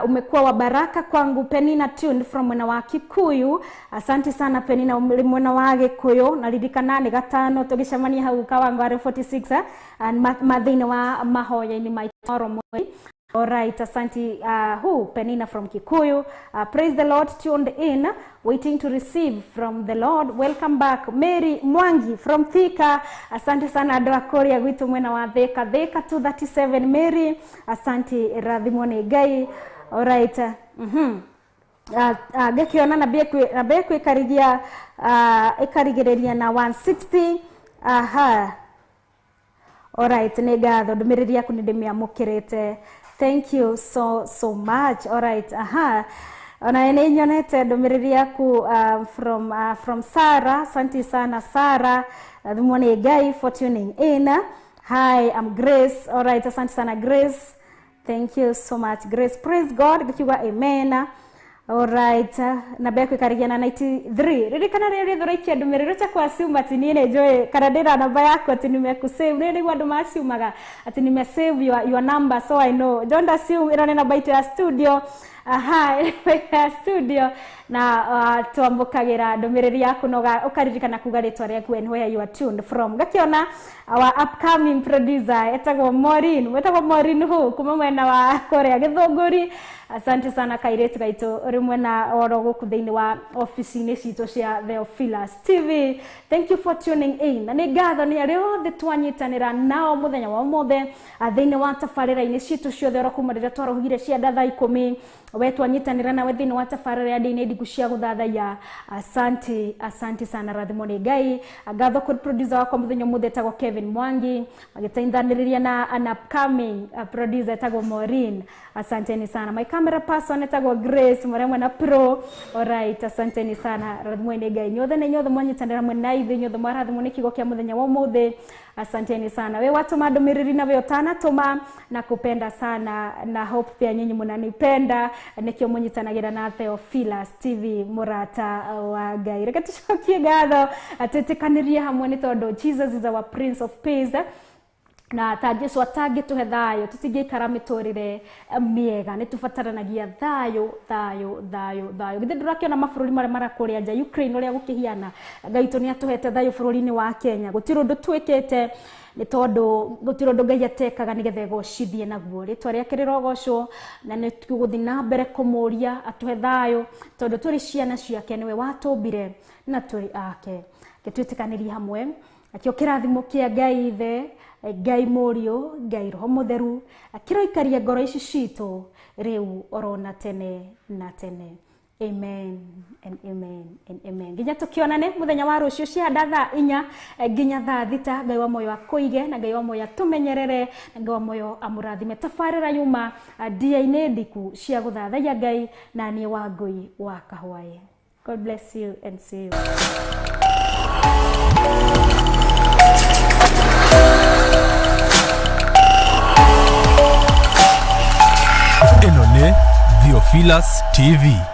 Speaker 1: umekuwa wa baraka kwangu. Penina tuned from mwena wa Kikuyu. Asante sana Penina, mwena wa Gikuyu. Na ririkana nĩ gatano tũgĩcemania hau Kawangware 46 mathĩinĩ wa mahoya-inĩ maitũ mweri. Alright, asante who Penina from Kikuyu. Praise the Lord, tuned in, waiting to receive from the Lord. Welcome back Mary Mwangi from Thika. Asante sana andũ a kũrĩa gwitũ mwena wa Thika, Thika 237 Mary. Asante, rathimwo nĩ Ngai. Alright. Ngakiona namba yaku ĩkarigia ĩkarigĩrĩria na 160. Aha. Alright, nĩ ngatho, ndũmĩrĩri yaku nĩ ndĩmĩamũkĩrĩte. Thank you so so much. Alright. Aha. Ona nĩ nyonete ndũmĩrĩri yaku from Sarah. Asante sana Sarah. Rathimwo nĩ Ngai for tuning in. Hi, I'm Grace. Alright, asante sana Grace. Thank you so much Grace. Praise God. Ngakiuga amen. Alright, namba yaku ĩkarigia na 93. Ririkana rĩrĩa rĩothe ũraikia ndũmĩrĩri ũcha kwassume atĩ niĩ nĩ njũĩ kana ndĩra namba yaku atĩ nimekusave. Nĩ nĩguo andũ maassumaga atĩ nimesave your number, so I know. Don't assume ĩno nĩ namba itũ ya studio. Aha, ya studio na twamũkagĩra ndũmĩrĩri yaku na ũkaririkana kuga rĩtwa rĩaku and where you are tuned from. Ngakiona our upcoming producer etagwo Maureen, wetagwo Maureen who kuma mwena wa kũrĩa Gĩthũngũri. Asante sana kairĩtu gaitũ ũrĩ mwena oro gũkũ thĩinĩ wa ofici-inĩ citũ cia Theophilus TV. Thank you for tuning in. Na nĩ ngatho nĩ arĩa othe twanyitanĩra nao mũthenya wa ũmũthĩ thĩinĩ wa tabarĩra-inĩ citũ ciothe oro kuma rĩrĩa twarohire cia thaa 10 we twanyitanĩra nawe thĩinĩ wa tabarĩra ya ndini ndiku cia gũthathaiya. Asante, asante sana, rathimwo nĩ Ngai. Ngatho kũrĩ producer wakwa mũthenya ũmũthĩ etagwo Kevin Mwangi, magĩteithanĩrĩria na an upcoming producer etagwo Maureen. Asanteni sana. My camera person etagwo Grace Muremwe na Pro. Alright, asanteni sana, rathimwo nĩ Ngai. Inyuothe na inyuothe mwanyitanĩra hamwe na ithuĩ, inyuothe mwarathimwo nĩ kiugo kĩa mũthenya wa ũmũthĩ. Asanteni sana. We watũma ndũmĩrĩri na we ũtanatũma, na kupenda sana na hope pia nyinyi mnanipenda nikio munyitanagĩra na Theophilus TV mũrata wa Ngai. Reke tũcokie ngatho twĩtĩkanĩrie hamwe nĩ tondũ Jesus is our Prince of Peace. Na ta Jesu atangĩtũhe thayũ, tũtingĩikara mĩtũrĩre mĩega. Nĩ tũbataranagia thayũ, thayũ, thayũ, thayũ. Githĩ ndũrakĩona mabũrũri marĩa marakũrĩa nja, Ukraine, ũrĩa gũkĩhiana? Ngai witũ nĩ atũhete thayũ bũrũri-inĩ wa Kenya. Gũtirĩ ũndũ twĩkĩte, nĩ tondũ gũtirĩ ũndũ Ngai atekaga nĩgetha egocithie naguo. Rĩtwa rĩake rĩrogocwo, na nĩ tũgũthiĩ na mbere kũmũria atũhe thayũ, tondũ tũrĩ ciana ciake, nĩwe watũmbire na tũrĩ ake. Gĩtwĩtĩkanĩrie hamwe, nakĩo kĩrathimo kĩa Ngai Ithe, Ngai Mũriũ, Ngai Roho Mũtheru kĩroikaria ngoro ici citũ rĩu orona tene na tene. Amen and amen and amen. Nginya tũkĩonane mũthenya wa rũciũ cihanda thaa 4 nginya thaa 6. Ngai wa muoyo akũige, na Ngai wa muoyo atũmenyerere, na Ngai wa muoyo amũrathime. Tabarĩra yuma ndia-inĩ ndiku cia gũthathaiya Ngai, na niĩ wa Ngũi wa Kahwaĩ. God bless you and see you.
Speaker 4: Ĩno nĩ Theophilus TV.